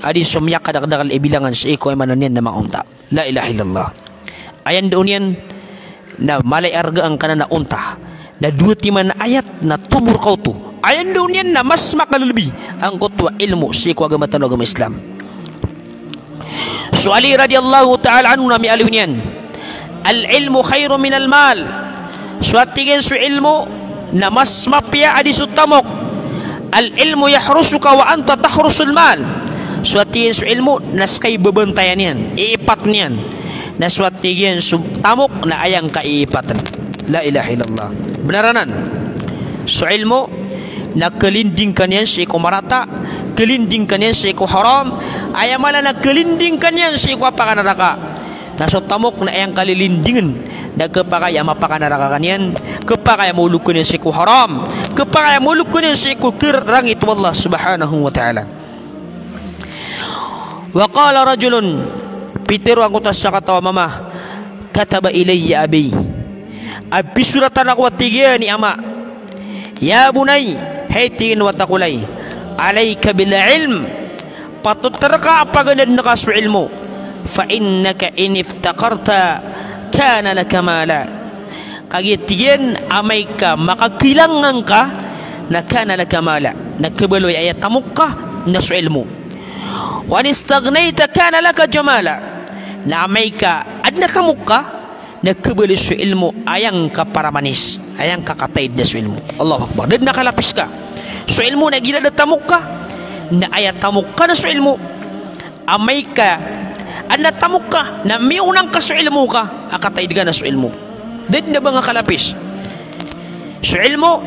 A di so miyakadakdakel i bilangan sii ko aya maana niyan na manga onta. La ilaha illallah. Aya ndao niyan na mala i arga angkanan a onta. Na dowa timan a ayat na tomo reka oto. Aya ndao niyan na mas makalbi angkoto a ilmo sii ko agama tano a agama Islam. So Ali radiyallahu ta'ala anhu na miyaaloy niyan, "Al-ilmu khairun minal mal." So a tig iyan so ilmo na mas mapiya a di so tamok. "Al-ilmu yahrusuka wa anta tahrusul mal." So a tig iyan so ilmo na ska i babantayan iyan, iipat niyan. Na so a tig iyan so tamok na aya ngka iipatn. La ilaha illallah. Benar anan. So ilmo na kalinding ka niyan sii ko marata, kalinding ka niyan sii ko haram, aya mala na kalinding ka niyan sii ko apakanaraka. Na so tamok na aya ngka lilindingen, na khapakay a mapakanaraka ka niyan, khapakay a maolog ka niyan sii ko haram, khapakay a maolog ka niyan sii ko kerarangit o Allah subhanahu wa ta'ala. Wa qala rajulun, pitharo angkoto a sakataw a mama, kataba ilayya abi. A pisoratan ako a tig iyan i ama. Ya bunay, hay tig iyan o wata ko lay. Alayka bil ilm. Patot reka a paganadn ka so ilmo. Fa innaka in iftaqarta kana laka mala. Kagiya tig iyan amay ka makakailangan ka na kana laka mala. Na khabaloy a aya tamok ka na so ilmo. Wa in istaghnaita kana laka jamala. Na amay ka adn a tamok ka, na khabaloy so ilmo a aya ngka paramanis, aya ngka kataid na so ilmo. Allahu Akbar. Da dn a kalapis ka. So ilmo na igira da tamok ka, na aya tamok ka na so ilmo. Amay ka adn a tamok ka, na miyaona ngka so ilmo ka, a kataid ka na so ilmo. Da dn a ba nga kalapis. So ilmo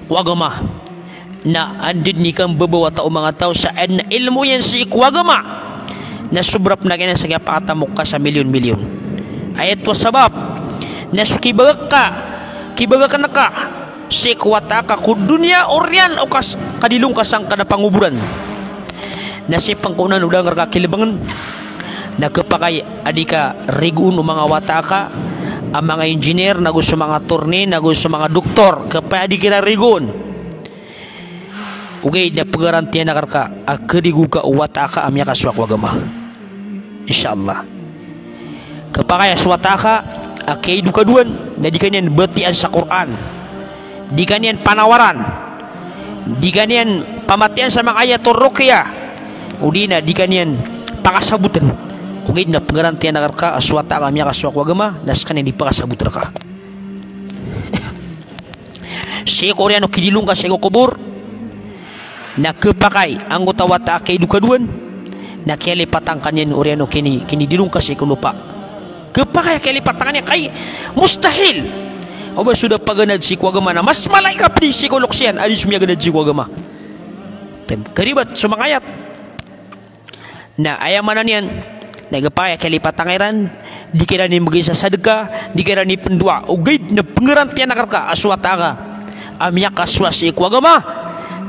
ko agama. Na anda dn i kambabawata o manga taw sa adn a ilmo iyan sii ko agama, na sobra pn a giyanan sa kiyapakatamok ka sa milyon-milyon. Aya oto a sabap na so kibagak ka, kibagak ka sii ko wata ka ko doniya oriyan o kas-, kadilong ka sangkanan a pangoboran. Na sii pn ko onan o da nga rka kilbngn, na khapakay a di ka rigoon o manga wata ka a manga engineer, nago so manga attorney, nago so manga doktor, khapakay a di ka rigoon. Ogaid na pngarantiyan akn rka a kharigo ka o wata aka a miyakasowa ko agama. Insha Allah. Khapakay a so wata aka a kiyaidokadowaan na di ka niyan batian sa Qur'an, di ka niyan panawaran, di ka niyan pamatiyaan sa manga ayatul ruqyah, odi na di ka niyan pakasabotn. Ogaid na pngarantiyan akn rka a so wata aka a miyakasowa ko agama na skaniyan i pakasabot rka. Sii ko oriyan o kidilong ka sii ko kobor, na khapakay angkoto a wata a kiyaidokadowaan na kiyalipatan ka niyan oriyan o kini-, kinidilong ka sii ko lopa. Khapakay a kiyalipatan ka niyan, kay mustahil o ba so da paganad sii ko agama na mas mala i kapdi sii ko loks iyan a di so miyaganad sii ko agama. Tem, karibat so manga ayat. Na aya maana niyan na khapakay a kiyalipatan ka iran, di ka iran imbgay sa sadka, di ka iran ipndoa. Ogaid na pngarantiyan akn rka a so wata aka a miyakasowa sii ko agama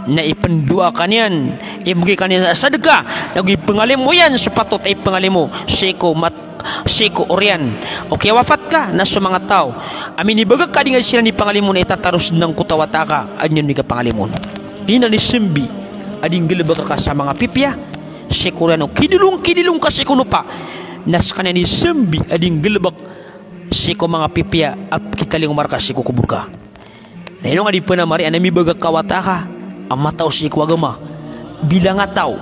na ipndoa ka niyan, imbgay ka niyan sa sadka, nago ipngalimo iyan so patot a ipngalimo sii ko mat-, sii ko oriyan o kiyawafat ka, na so manga taw a minibagak ka a di ngka siran ipangalimo na itataros dn angkoto a wata aka a di niyan di kapangalimoon. Ino i sambi a di nggalbk rka sa manga pipiya sii ko oriyan o kidilong, kidilong ka sii ko lopa, na skaniyan i sambi a di nggalbk sii ko manga pipiya a pkitalingoma rka sii ko kobor ka. Na ino nga di pn a mari a na mibagak ka wata aka a matao sii ko agama, bilangataw,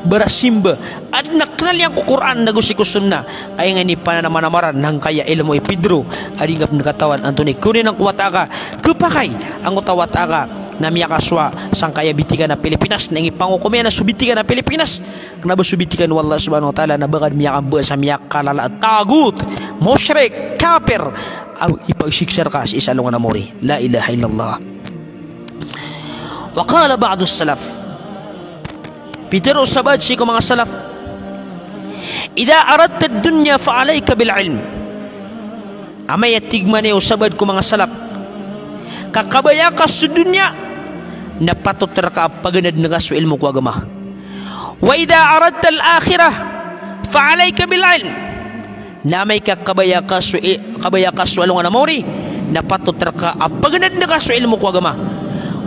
barasimba, adn a knal iyan ko Qur'an nago sii ko sunnah, aya nga ini pananamanamarn na angkaya ilmo i Pedro a di ngka pn katawan antonaa i kawani anan ko wata aka. Khapakay angkoto a wata aka na miyakasowa sangkaya bitikan a Pilipinas, na ingipangokom iyan a so bitikan a Pilipinas, kna ba so bitikan o Allah subhanahu wa ta'ala, na ba ka dn miyakambaa sa miyakalala a taghut, mushrik, kafir, a ipagsiksa rka sii sa alongan a mori. La ilaha illallah. Wa qala ba'dus salaf. Pitharo o sabaad sii ko manga salaf, "Idha aradta ad-dunya fa alayka bil ilm." Amay a tig mambo o sabaad ko manga salaf, ka kabaya ka so doniya, na patot rka a paganadn ka so ilmo ko agama. "Wa idha aradta al-akhirah fa alayka bil ilm." Na amay ka kabaya ka so i-, kabaya ka so alongan a mawri, na patot rka a paganadn ka so ilmo ko agama.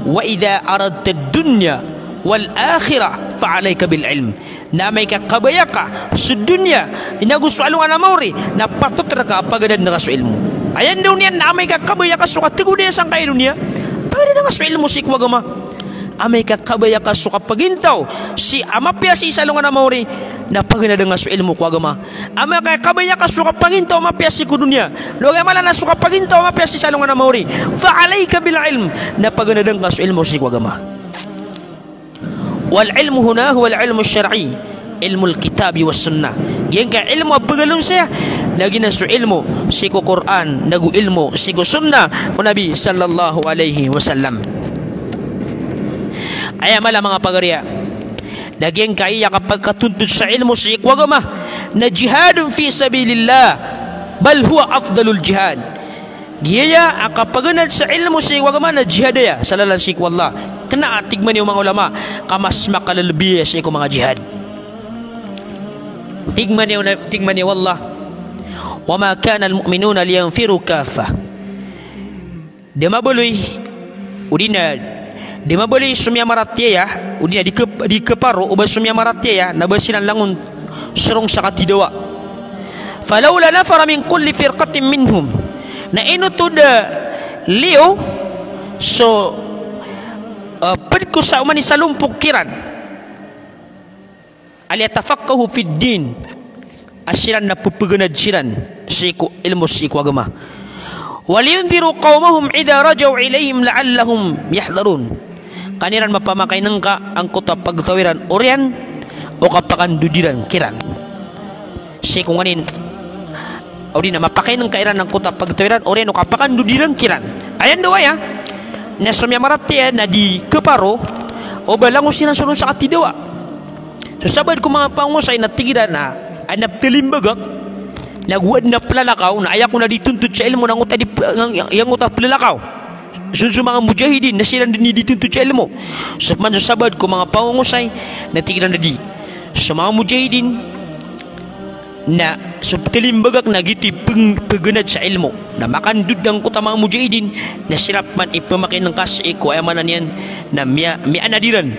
"Wa idha aradta ad-dunya wal akhirah fa alayka bil ilm." Na amay ka kabaya ka so doniya, inago so alongan a mawri, na patot rka a paganadn ka so ilmo. Aya ndao niyan na amay ka kabaya ka so katagod iyan sangkaya doniya, paganadn ka so ilmo sii ko agama. Amay ka kabaya ka so kapagintaw sii a mapiya sii sa alongan a mawri, na paganadn ka so ilmo ko agama. Amay ka kabaya ka so kapagintaw a mapiya sii ko doniya, lagid a mala na so kapagintaw a mapiya sii sa alongan a mawri, fa alayka bil ilm, na paganadn ka so ilmo sii ko agama. Wal ilmu huna huwa al ilmu shar'i, ilmul kitabi was sunnah. Giyangkai a ilmo a pagaloon saya na giyanan so ilmo sii ko Qur'an, nago ilmo sii ko sunnah o Nabi sallallahu alayhi wasallam. Aya mala manga pagariya, na giyangkai a kapagkatontod sa ilmo sii ko agama na jihadun fi sabilillah, bal huwa afdalul jihad. Giyaya a kapaganad sa ilmo sii ko agama na jihad aya sa lalan sii ko Allah. Kna a tig mambo o manga ulama ka mas makalalabi aya sii ko manga jihad. Tig mambo o na-, tig mambo o Allah, "Wa ma kana al-mu'minuna liyanfiru kaffah." Di mabaloy, odi na, di mabaloy so miyamaratiyaya, odi na di kep-, di keparo o ba so miyamaratiyaya na ba siran langon sorong sa katidawa. "Falawla nafara min kulli firqatin minhum." Na ino oto da liyo so, eh, ped ko sa oman i salompok kiran. "Liyatafaqqahu fid din." A siran na pepaganad siran sii ko ilmo sii ko agama. "Wa liyundhiru qawmahum idha raja'u ilayhim la'allahum yahdharun." Ka an iran mapamakainengka angkoto a pagtaw iran oriyan o kapakandod iran kiran. Sii ko nganin, odi na mapakainengka iran angkoto a pagtaw iran oriyan o kapakandod iran kiran. Aya ndao aya na so miyamaratiyaya na di keparo o ba langon siran sorong sa katidawa. So sabaad ko manga pangosay na tig iran a, adn a ptalimbagak, nago adn a plalakaw, na aya ko na di tontod sa ilmo na angkoto a di p-, angkoto a plalakaw. So, so manga mujahidin na siran dn i di tontod sa ilmo. So pman so sabaad ko manga pangosay na tig iran a di. So manga mujahidin Na so ptalimbagak na giyoto i peng-, peganad sa ilmo. Na makandod angkoto a manga mujahidin, na siran pman i pemakinengkas iko, aya maana niyan, na miya-, miyaanad iran,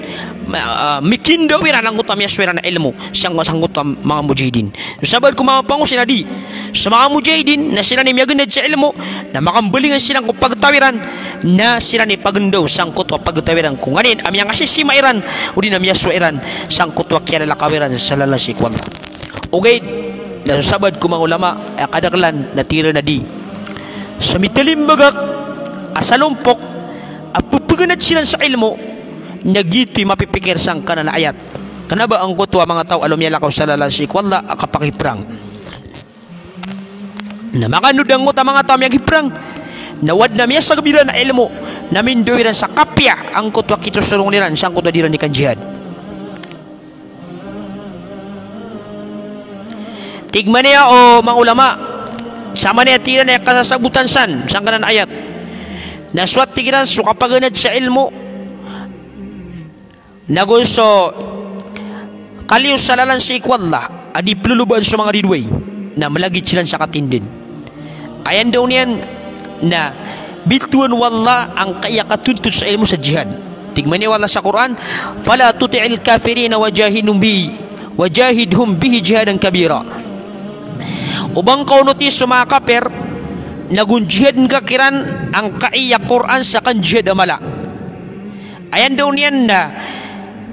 ma-, ah, mikindaw iran angkoto a miyasowa iran a ilmo, sangko-, sangkoto a manga mujahidin. Sabaad ko manga pangosay na di. So manga mujahidin, na siran i miyaganad sa ilmo, na makambalingan siran ko pagtaw iran, na siran i pagandaw sangkoto a pagtaw iran ko nganin a miyangasisima iran, odi na miyasowa iran, sangkoto a kiyalalakaw iran sa lalan sii ko Allah. Ogaid na so sabaad ko manga ulama a kadaklan na tig iran a di. So mitalimbagak a salompok a pepeganad siran sa ilmo, na giyoto i mapipikir sangkanan a ayat. Kena ba angkoto a manga taw a lomiyalakaw sa lalan sii ko Allah a kapakiprang. Na makandod angkoto a manga taw a miyakiprang, na o adn a miyasagab iran a ilmo, na mindaw iran sa kapiya angkoto a kitosorong iran sangkoto a di iran di kanjihad. Tig man iyan o manga ulama, sa man iyan tig iran a kasasabotan san sangkanan a ayat. Na so a tig iran so kapaganad sa ilmo, nago so kaliyo sa lalan sii ko Allah a di peloloban so manga ridoay, na malagid siran sa katinded. Aya ndao niyan na bitowan o Allah angkaya katontod sa ilmo sa jihad. Tig man iyan o Allah sa Qur'an, "Fala tuti'il kafirina wajahidhum bi, wajahidhum bihi jihadan kabira." O ba ngka onoti so manga kapir, na go njihad ngka kiran angkaya Qur'an sa kanjihad a mala. Aya ndao niyan na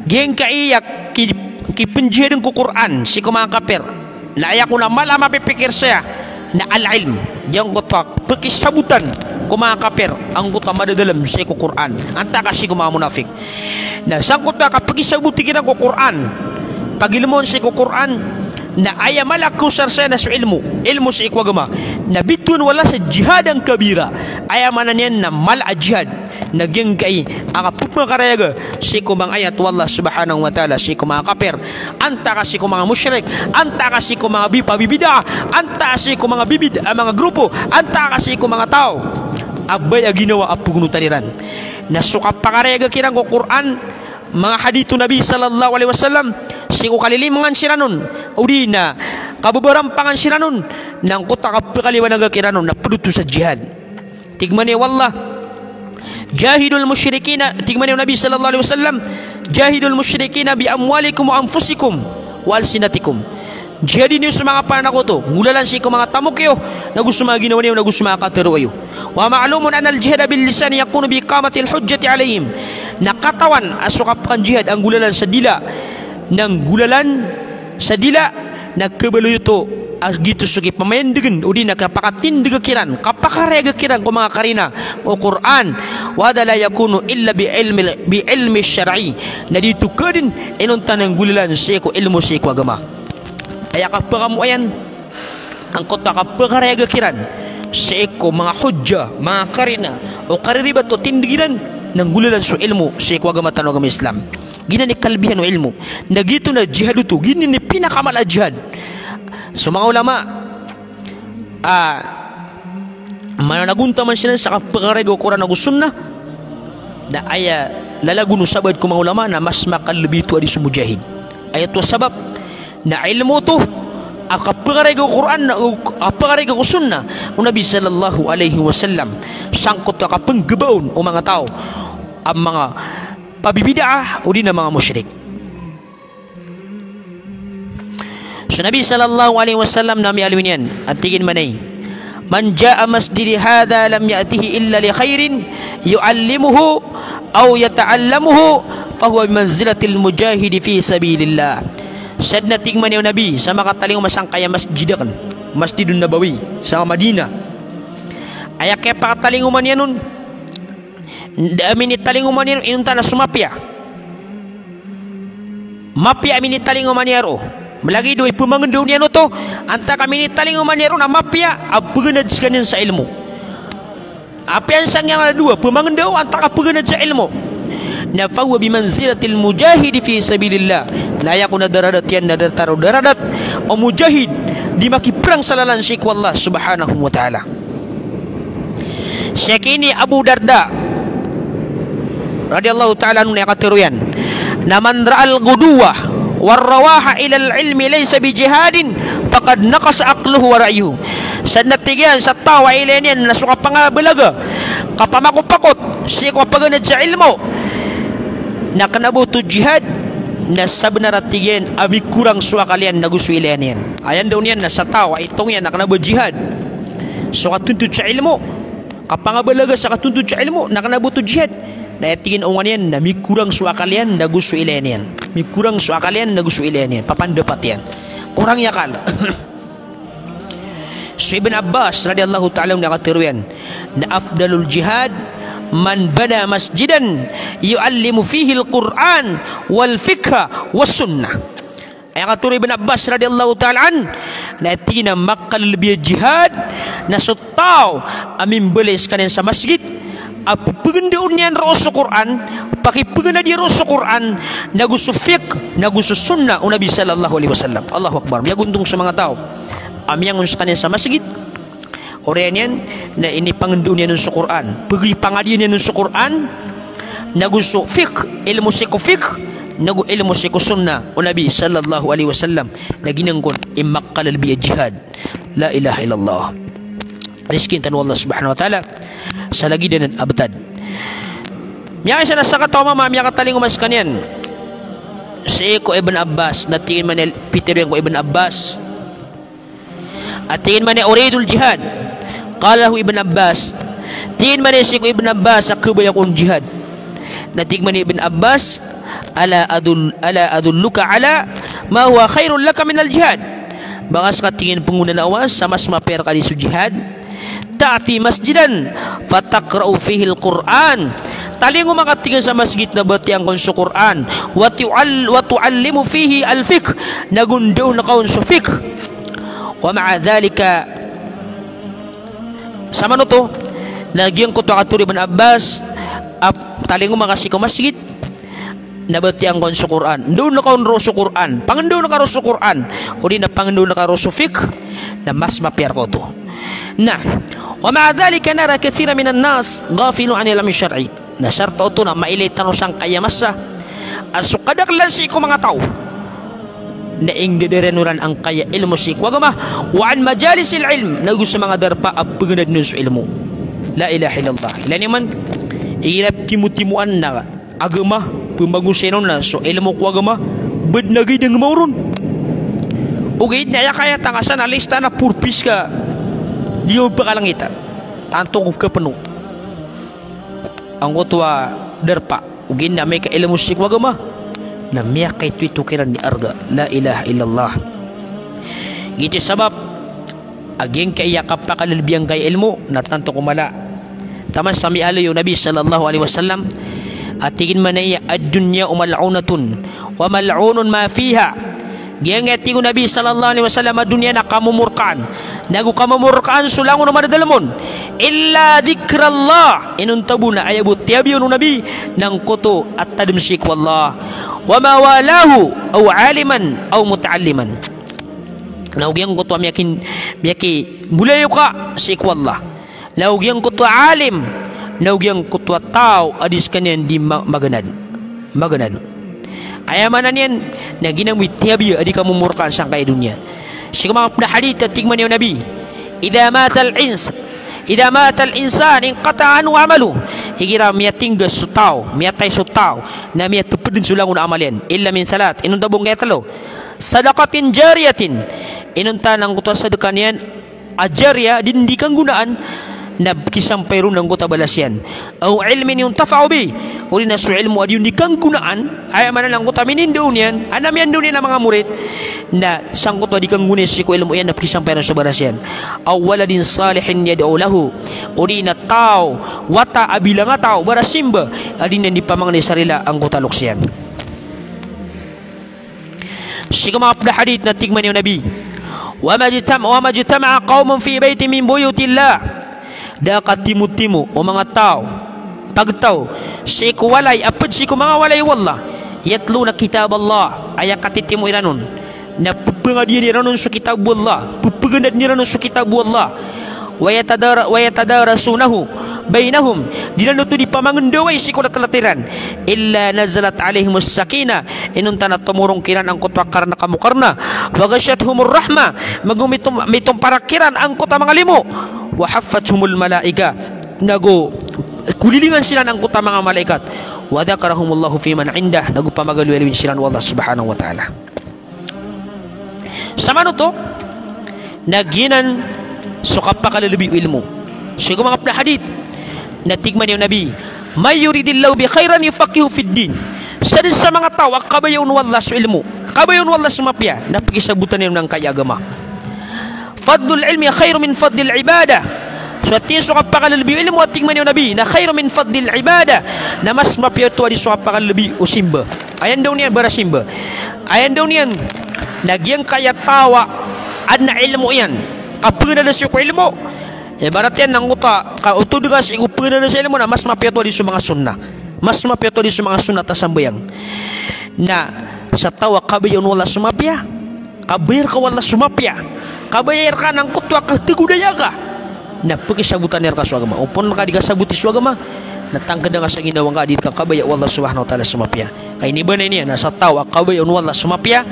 giyangkaya ki-, kipenjihadn ko Qur'an sii ko manga kapir, na aya kon a mala a mapipikir saya na al-ilm. Giyangkoto a pekisabotan ko manga kapir angkoto a madadalm sii ko Qur'an, antaa ka sii ko manga munafik. Na sangkoto a kapekisaboti kiran ko Qur'an, pagilmoon sii ko Qur'an, na aya mala a kaosar saya na so ilmo, ilmo sii ko agama. Na bitowan o Allah sa jihadan kabira. Aya maana niyan na mala a jihad. Na giyangkai a kapepakarayaga sii ko manga ayat o Allah subhanahu wa ta'ala sii ko manga kapir, antaa ka sii ko manga mushrik, antaa ka sii ko manga bi-, pabibid'ah, antaa ka sii ko manga bibid-, ah, manga grupo, antaa ka sii ko manga taw a baya a ginawa a pagonotan iran. Na so kapakarayaga kiran ko Qur'an, manga hadith o Nabi sallallahu alaihi wasallam, sii ko kalilimangan siran on, odi na kababarampangan siran on, na angkoto a kapakaliwanaga kiran on na ped oto sa jihad. Tig man iyan o Allah, "Jahidul mushrikina," tig man iyan o Nabi sallallahu alaihi wasallam, "Jahidul mushrikina bi amwalikum wa anfusikum wa alsinatikum." Jihadi niyo so manga pananakoto, nggolalan sii ko manga tamok iyo, nago so manga ginawa niyo, nago so manga katero iyo. "Wa ma'lumun anna al-jihada bil lisani yakunu bi iqamatil hujjati alaihim." Na katawan a so kapakanjihad a nggolalan sa dila, na nggolalan sa dila, na kebaloy oto a giyoto so kipamayandegen, odi na kapakatindega kiran, kapakarayag kiran ko manga karina o Qur'an. "Wa hadha la yakunu illa bi ilmi, bi ilmi shar'i." Na di oto kaden inonta na nggolalan sii ko ilmo sii ko agama. Aya kapakamoayan angkoto a kapakarayaga kiran sii ko manga hujja, manga karina o kariribat o tindeg iran, na nggolalan so ilmo sii ko agama tano a agama Islam. Giyanan i kalbihan o ilmo. Na giyoto na jihad oto, giyanan i pinakamala a jihad. So manga ulama, ah, mananagontaman siran sa kapakarayaga o Qur'an ago Sunnah, na aya lalagon o sabaad ko manga ulama na mas makalebi oto a di so mujahid. Aya oto a sabap na ilmo oto a kapakarayaga o Qur'an, a kapakarayaga o Sunnah o Nabi sallallahu alaihi wasallam, sangkoto a kapenggebaon o manga taw a manga pabibid'ah odi na manga mushrik. So Nabi sallallahu alaihi wasallam na miyaaloy niyan a tig iyan mambo, "Man jaa masjidi hadha lam ya'tihi illa li khairin yu'allimuhu aw yata'allamuhu, fahuwa bimanzilatil mujahidi fi sabilillah." Sadn a tig mambo o Nabi sa makatalingoma sangkaya masjid aken, Masjidun Nabawi, sa Madinah. Aya kiyapakatalingoma niyan on, da a minitalingoma niyan on inonta na so mapiya. Mapiya a minitalingoma niyan roo. Malagid o ipemangendaw niyan oto, antaa ka minitalingoma niyan roo na mapiya a peganad sekaniyan sa ilmo. Apiya sanggiyan a dowa, pemangendaw antaa ka peganad sa ilmo. Na fahuwa bimanzilatil mujahidi fi sabilillah. Na aya kon a daradat iyan na datar o daradat o mujahid di makiprang sa lalan sii ko Allah subhanahu wa ta'ala. Sii ki ini Abu Darda radhiyallahu ta'ala anhu na aya katero iyan na, "Man ra'al ghuduwwa war rawaha ilal ilmi laysa bi jihadin, fa qad naqasa aqluhu wa ra'yuhu. Sa na tig iyan sa taw a ilay niyan na so kapangabalaga, kapamakopakot, sii ko kapaganad sa ilmo, na kna ba oto jihad, na sabnar a tig iyan a mikorang so akal iyan nago so ilay niyan. Aya ndao niyan na sa taw a itong iyan na kna ba jihad so katontod sa ilmo, kapangabalaga sa katontod sa ilmo, na kna ba oto jihad. Na aya tig iyan a onga niyan na mikorang so akal iyan nago so ilay niyan. Mikorang so akal iyan nago so ilay niyan. Papandapat iyan. Korang i akal. So Ibn Abbas radiyallahu ta'ala anhu na katharo iyan na afdalul jihad man bana masjidan yu'allimu fihil Qur'an wal fiqha was sunnah. Aya katharo o Ibn Abbas radiyallahu ta'ala anhu, na tig iyan a makalbi a jihad na so taw a mimbalay skaniyan sa masgit a pphagandao niyan roo so Qur'an, pakipaganad iyan roo so Qur'an, nago so fiqh, nago so sunnah o Nabi sallallahu alaihi wasallam. Allahu Akbar. Miyagontong so manga taw a miyangon skaniyan sa masgit, oriyan iyan na inipangandao niyan on so Qur'an, pagipangadiyan iyan on so Qur'an, nago so fiqh, ilmo sii ko fiqh, nago ilmo sii ko sunnah o Nabi sallallahu alaihi wasallam. Na giyanan kon i makalbi a jihad. La ilaha illallah. Rizkiin tano o Allah subhanahu wa ta'ala sa lagid anan a btad. Miyakaisa na sakataw a mama a miyakatalingoma skaniyan sii ko Ibn Abbas, na tig iyan man a pitharo iyan ko Ibn Abbas. A tig iyan man a, "Uridul jihad." Qala lahu Ibn Abbas. Tig iyan man a sii ko Ibn Abbas a kabaya akon jihad. Na tig man a Ibn Abbas, "Ala adul-, ala adulluka ala ma huwa khairul laka minal jihad?" Ba ka ska, tig iyan, pngonanaa sa mas mapiya rka di so jihad? "Ta'ti masjidan fataqra'u fihil Qur'an." Talingoma ka, tig iyan, sa masgit na batiyaan ka on so Qur'an. "Wa tu'al-, wa tu'allimu fihi al-fiqh." Na go ndaon ka on so fiqh. Wa ma'a dhalika, samanoto, na giyangkoto a katharo o Ibn Abbas a talingoma ka sii ko masgit na batiyaan ka on so Qur'an. Ndaon ka on roo so Qur'an. Pangandaon ka roo so Qur'an. O di na pangandaon ka roo so fiqh, na mas mapiya rka oto. Na, wa ma'a dhalika nara kathiran minan nas ghafilun anil ilmi shar'i. Na sarta oto na mailay tano sangkaya masa a so kadaklan sii ko manga taw na ingdadaran iran angkaya ilmo sii ko agama, wa an majalisil ilm, nago so manga darpa a ppaganadn on so ilmo. La ilaha illallah. Ilay niyo man, igira ptimotimoan na agama, pmbagosayn on na so ilmo ko agama, badn a gidang maoron. Ogaid na aya kaya tangasa na lista na purpis ka di o pkalangita. Tanto ko kapno angkoto a darpa. Ogaid na amay ka ilmo sii ko agama na miyakaitoito kiran i arga. La ilaha illallah. Giyoto i sabap a giyangkaya kapakalbi angkaya ilmo na tanto ko mala. Taman sa miyaaloy o Nabi sallallahu alaihi wasallam a tig iyan man a, "Ad-dunya mal'unatun wa mal'unun ma fiha." Giyangkaya, tig o Nabi sallallahu alaihi wasallam, a doniya na kamomorkaan, nago kamomorkaan so langon o madadalm on. "Illa dhikrallah." Inonta bo na aya bo tiyabiya on o Nabi na angkoto a tadm sii ko Allah. "Wa ma walahu, aw aliman, aw muta'alliman." Na o giyangkoto a miyakin-, miyakimolayoka sii ko Allah. Na o giyangkoto a alim, na o giyangkoto a taw a di skaniyan di ma-, maganad. Maganad. Aya maana niyan, na giyanan bo i tiyabiya a di kamomorkaan sangkaya doniya. Sii ko manga pd a hadith a tig man iyan o Nabi, "Idha matal ins-, idha matal insan inqata'a anhu amaluh." Igira miyatngga so taw, miyatay so taw, na miyatpd dn so langon a amal iyan. "Illa min thalath," inonta bo angkaya tlo. "Sadaqatin jariyatin," inonta na angkoto a sadka niyan a jariya, di, di kanggonaan, na pkisampay ron angkoto a balas iyan. "Aw ilmin yuntafa'u bih," o di na so ilmo a di on di kanggonaan, aya maana na angkoto a minindao niyan, a na miyandao niyan a manga morit, na sangkoto a di kanggonaan sii ko ilmo iyan na pkisampay ron so balas iyan. "Aw waladin salihin yad'u lahu," o di na taw, wata a bilangataw, barasimba, a di niyan di pamangni sa rila angkoto a loks iyan. Sii ko manga pd a hadith na tig man iyan o Nabi, "Wa majtam-, wa majtama'a qawmun fi baytin min buyutillah." Da a katimotimo o manga taw, pagtaw, sii ko walay a pd sii ko manga walay o Allah, "yatluna kitaballah," aya katitimo iran on na pphangadiyan iran on so kitab o Allah, pphaganadn iran on so kitab o Allah, "wa yatadara-, wa yatadarasunahu bainahum, di ran oto di pamangendawai sii ko latlat iran. Illa nazalat alaihimus sakinah, inonta na tomorong kiran angkoto a karna kamokarna. Wa ghashiyatuhumur rahmah, mago mitom-, mitomparak kiran angkoto a manga limo. Wa haffathumul malaikah, nago kolilingan siran angkoto a manga malaikat. Wa dhakarahumullahu fiman indah, nago pamagaloyaloyin siran o Allah subhanahu wa ta'ala. Samanoto, na giyanan so kapakalelebi o ilmo. Sii ko manga pd a hadith, na tig mambo o Nabi, "Man yuridillahu bihi khairan yufaqqihhu fid din." Sadn sa manga taw a kabaya on o Allah so ilmo, kabaya on o Allah so mapiya, na pakisabotan iyan on angkai a agama. "Fadlul ilmi khairun min fadlil ibadah." So tig iyan so kapakalelebi o ilmo, a tig mambo o Nabi, na "khairun min fadlil ibadah." Na mas mapiya oto a di so kapakalelebi o simba. Aya ndaw niyan barasimba. Aya ndaw niyan, na giyangkaya taw a adn a ilmo iyan, kapeganada sii ko ilmo. Ibarat iyan na angkoto a, ka otod ka sii ko peganada sii ko ilmo na mas mapiya oto a di so manga sunnah. Mas mapiya oto a di so manga sunnah a sambayang. Na sa taw a kabaya on o Allah so mapiya, kabaya rka o Allah so mapiya, kabaya rka na angkoto a kategodaya ka, na pakisabotan iyan rka so agama. Opama ka di ka saboti so agama, na tangkda ngka sa ginawa ngka a di rka kabaya o Allah subhanahu wa ta'ala so mapiya. Ka inibanay niyan na sa taw a kabaya on o Allah so mapiya,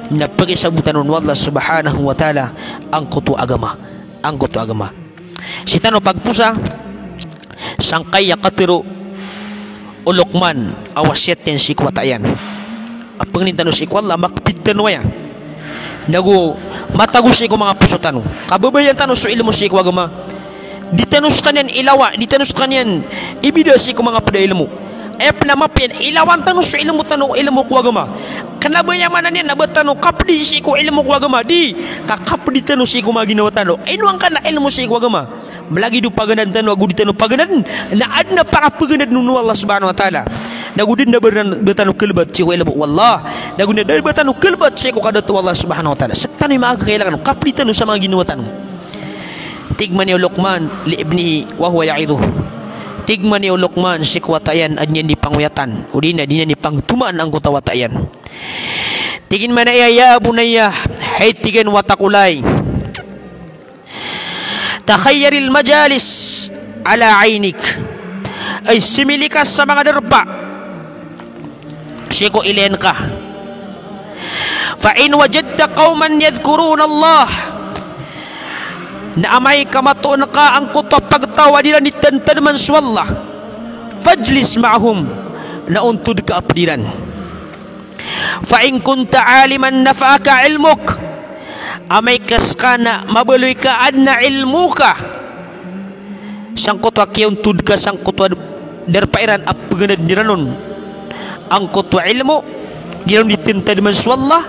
na pakisabotan on o Allah subhanahu wa ta'ala angkoto a agama. Angkoto a agama. Sii tano pagposa sangkai a katharo o Luqman a wasiyat iyan sii ko wata iyan. A pangnin tano sii ko Allah, makapit tano aya. Nago matago sii ko manga poso tano. Kababayaan tano so ilmo sii ko agama. Di tano skaniyan ilawa, di tano skaniyan ibida sii ko manga pd a ilmo. Aya pn a mapiya na ilawan tano so ilmo tano, ilmo ko agama. Kna ba aya maana niyan na ba tano kapdi sii ko ilmo ko agama, di, ka kapdi tano sii ko manga ginawa tano. Ino angkanan a ilmo sii ko agama. Malagid o paganad tano ago di tano paganad, na adn a pakapaganad on o Allah subhanahu wa ta'ala. Nago di na ba tano kalbat sii ko ilmo o Allah. Nago di na ba tano kalbat sii ko kadato o Allah subhanahu wa ta'ala. Sktano i manga kakailangan, kapdi tano sa manga ginawa tano. Tig mambo o Luqman li ibnihi wa huwa ya'idhuh. Tig mambo o Luqman sii ko wata iyan a di niyan di pangoyatan, odi na di niyan di pangtomaan angkoto a wata iyan. Tig iyan mambo a, "Ya bunayya," hay tig iyan wata ko lay, "takhayyaril majalis ala aynik." Ay, simili ka sa manga darpa sii ko ilayan ka. "Fa in wajadta qawman yadhkuruna Allah," na amay ka matoon ka angkoto a pagtaw a di ran di tantadman so Allah, "fajlis ma'ahum," na ontod ka a pd iran. "Fa in kunta aliman nafa'aka ilmuk," amay ka ska na mabaloy ka a adn a ilmo ka, sangkoto a kiyaontod ka sangkoto a darpa iran a paganadn iran on angkoto a ilmo, di ran di tantadman so Allah,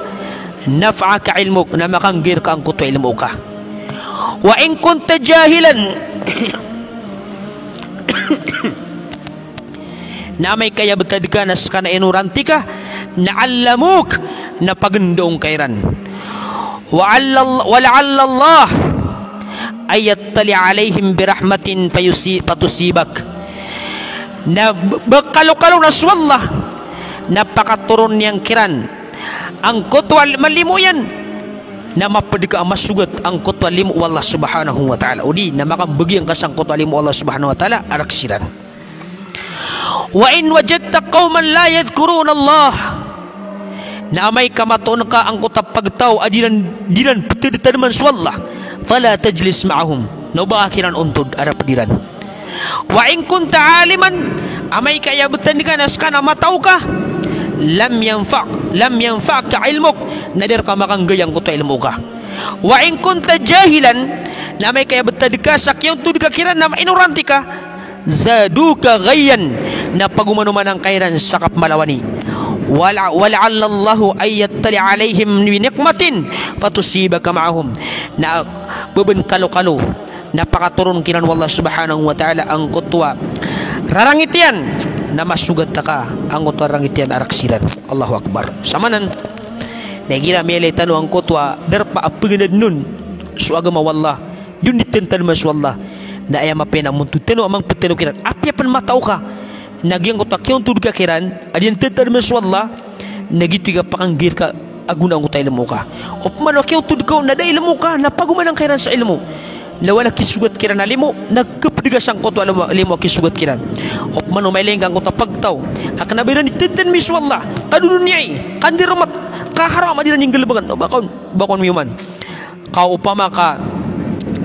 "nafa'aka ilmuk," na makanggay rka angkoto a ilmo ka. "Wa in kunta jahilan," na amay ka aya btad ka na ska na inoranti ka, na "allamuk," na pagandaon ka iran. "Wa 'alla-, wa la'alla Allah an yattali'a 'alaihim bi rahmatin fayusi-, fatusibak." Na b-, ba kalokalo na so Allah na pakatoron iyan kiran angkoto a malimo iyan, na mapd ka a masogat angkoto a limo o Allah subhanahu wa ta'ala. Odi na makambagi angka sangkoto a limo o Allah subhanahu wa ta'ala a rk siran. "Wa in wajadta qawman la yadhkuruna Allah," na amay ka matoon ka angkoto a pagtaw a di ran, di ran ptadtadman so Allah, "fala tajlis ma'ahum," na oba ka kiran ontod a rk iran. "Wa in kunta aliman," amay ka aya btad ka na ska na mataw ka, "lam yanfa-, lam yanfa'ka ilmuk," na di rka makanggay angkoto a ilmo ka. "Wa in kunta jahilan," na amay ka aya btad ka sa kiyaontod ka kiran na inoranti ka, "zaduka ghayyan," na pagomanomanan ka iran sa kapmalawani. "Wa la-, wa la'alla Allaha an yattali'a 'alaihim bi niqmatin fatusibaka ma'ahum," na ba bn kalokalo na pakatoron kiran o Allah subhanahu wa ta'ala angkoto a rarangit iyan, na masogat ka angkoto a rarangit iyan a rk siran. Allahu Akbar. Samanan, na igira miyailay tano angkoto a darpa a paganadn on so agama o Allah, di on di tantadman so Allah, na aya mapiya na ontod tano a mangpd tano kiran. Apiya pn mataw ka, na giyangkoto a kiyaontod ka kiran a di ran tantadman so Allah, na giyoto i kapakanggay rka a gona angkoto a ilmo ka. Opama na kiyaontod ka on na da a ilmo ka, na pagomanan ka iran sa ilmo. Lawan a kisogat kiran a limo, na kapdga sangkoto a limo, limo a kisogat kiran. Opama o mailay ngka angkoto a pagtaw a kna ba iran i tantn mi so Allah, kadodoniyai, kandiroma, kaharam a di iran inggalbkn, o ba kon, ba kon miyoman. Ka opama ka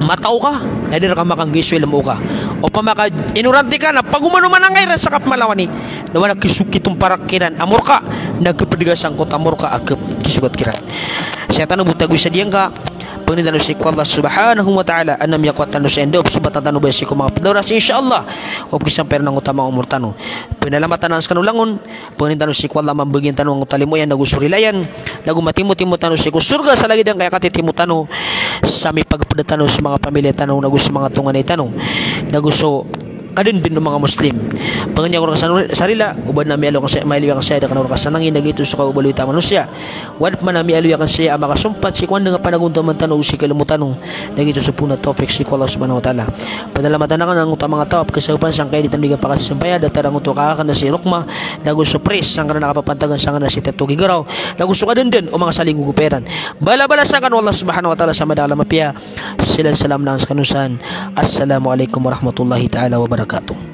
mataw ka, na di rka makanggay so ilmo ka. Opama ka inoranti ka, na pagomanoman angka iran sa kapmalawani. Lawan a kiso-, kitomparak kiran a morka, na kapdga sangkoto a morka a kap-, kisogat kiran. Sii tano bo tagoy sa diyangka, pangnin tano sii ko Allah subhanahu wa ta'ala a na miyakowa tano sa inda, o pzobatan tano ba sii ko manga pd a oras, insha Allah. O pkisampay ron angkoto a manga omor tano. Pnalamatan tano skano langon, pangnin tano sii ko Allah a mambagian tano angkoto a limo iyan, nago so rila iyan, nago matimotimo tano sii ko sorga sa lagid angkaya katitimo tano, sa mipagpda tano so manga pamilya tano, nago so manga tonganay tano, nago so kadndn o manga Muslim. Pangnin ako rka sa, sa rila, o ba adn a miyaaloy akn saya, maaloy akn saya, da kna o rka sanangi, na giyoto so kababaloy ta a manosiya. O adn pman a miyaaloy akn saya a makasompat sii ko andang a panagontaman tano, sii ko ilmo tano, na giyoto so poon a tawfik sii ko Allah subhanahu wa ta'ala. Pnalamatan akn angkoto a manga taw a pkhasaopan sangkaya di tano di kapakasampaya, datar angkoto a kakna si Rokma, nago so pris sangkanan a kapapantagan sangkanan si Teto Gigaraw, nago so kadndn o manga salinggogopa iran. Balabalasan kano o Allah subhanahu wa ta'ala sa madakl a mapiya. Siran salam na skano san. Assalamu alaikum warahmatullahi ta'ala wabarakatuh.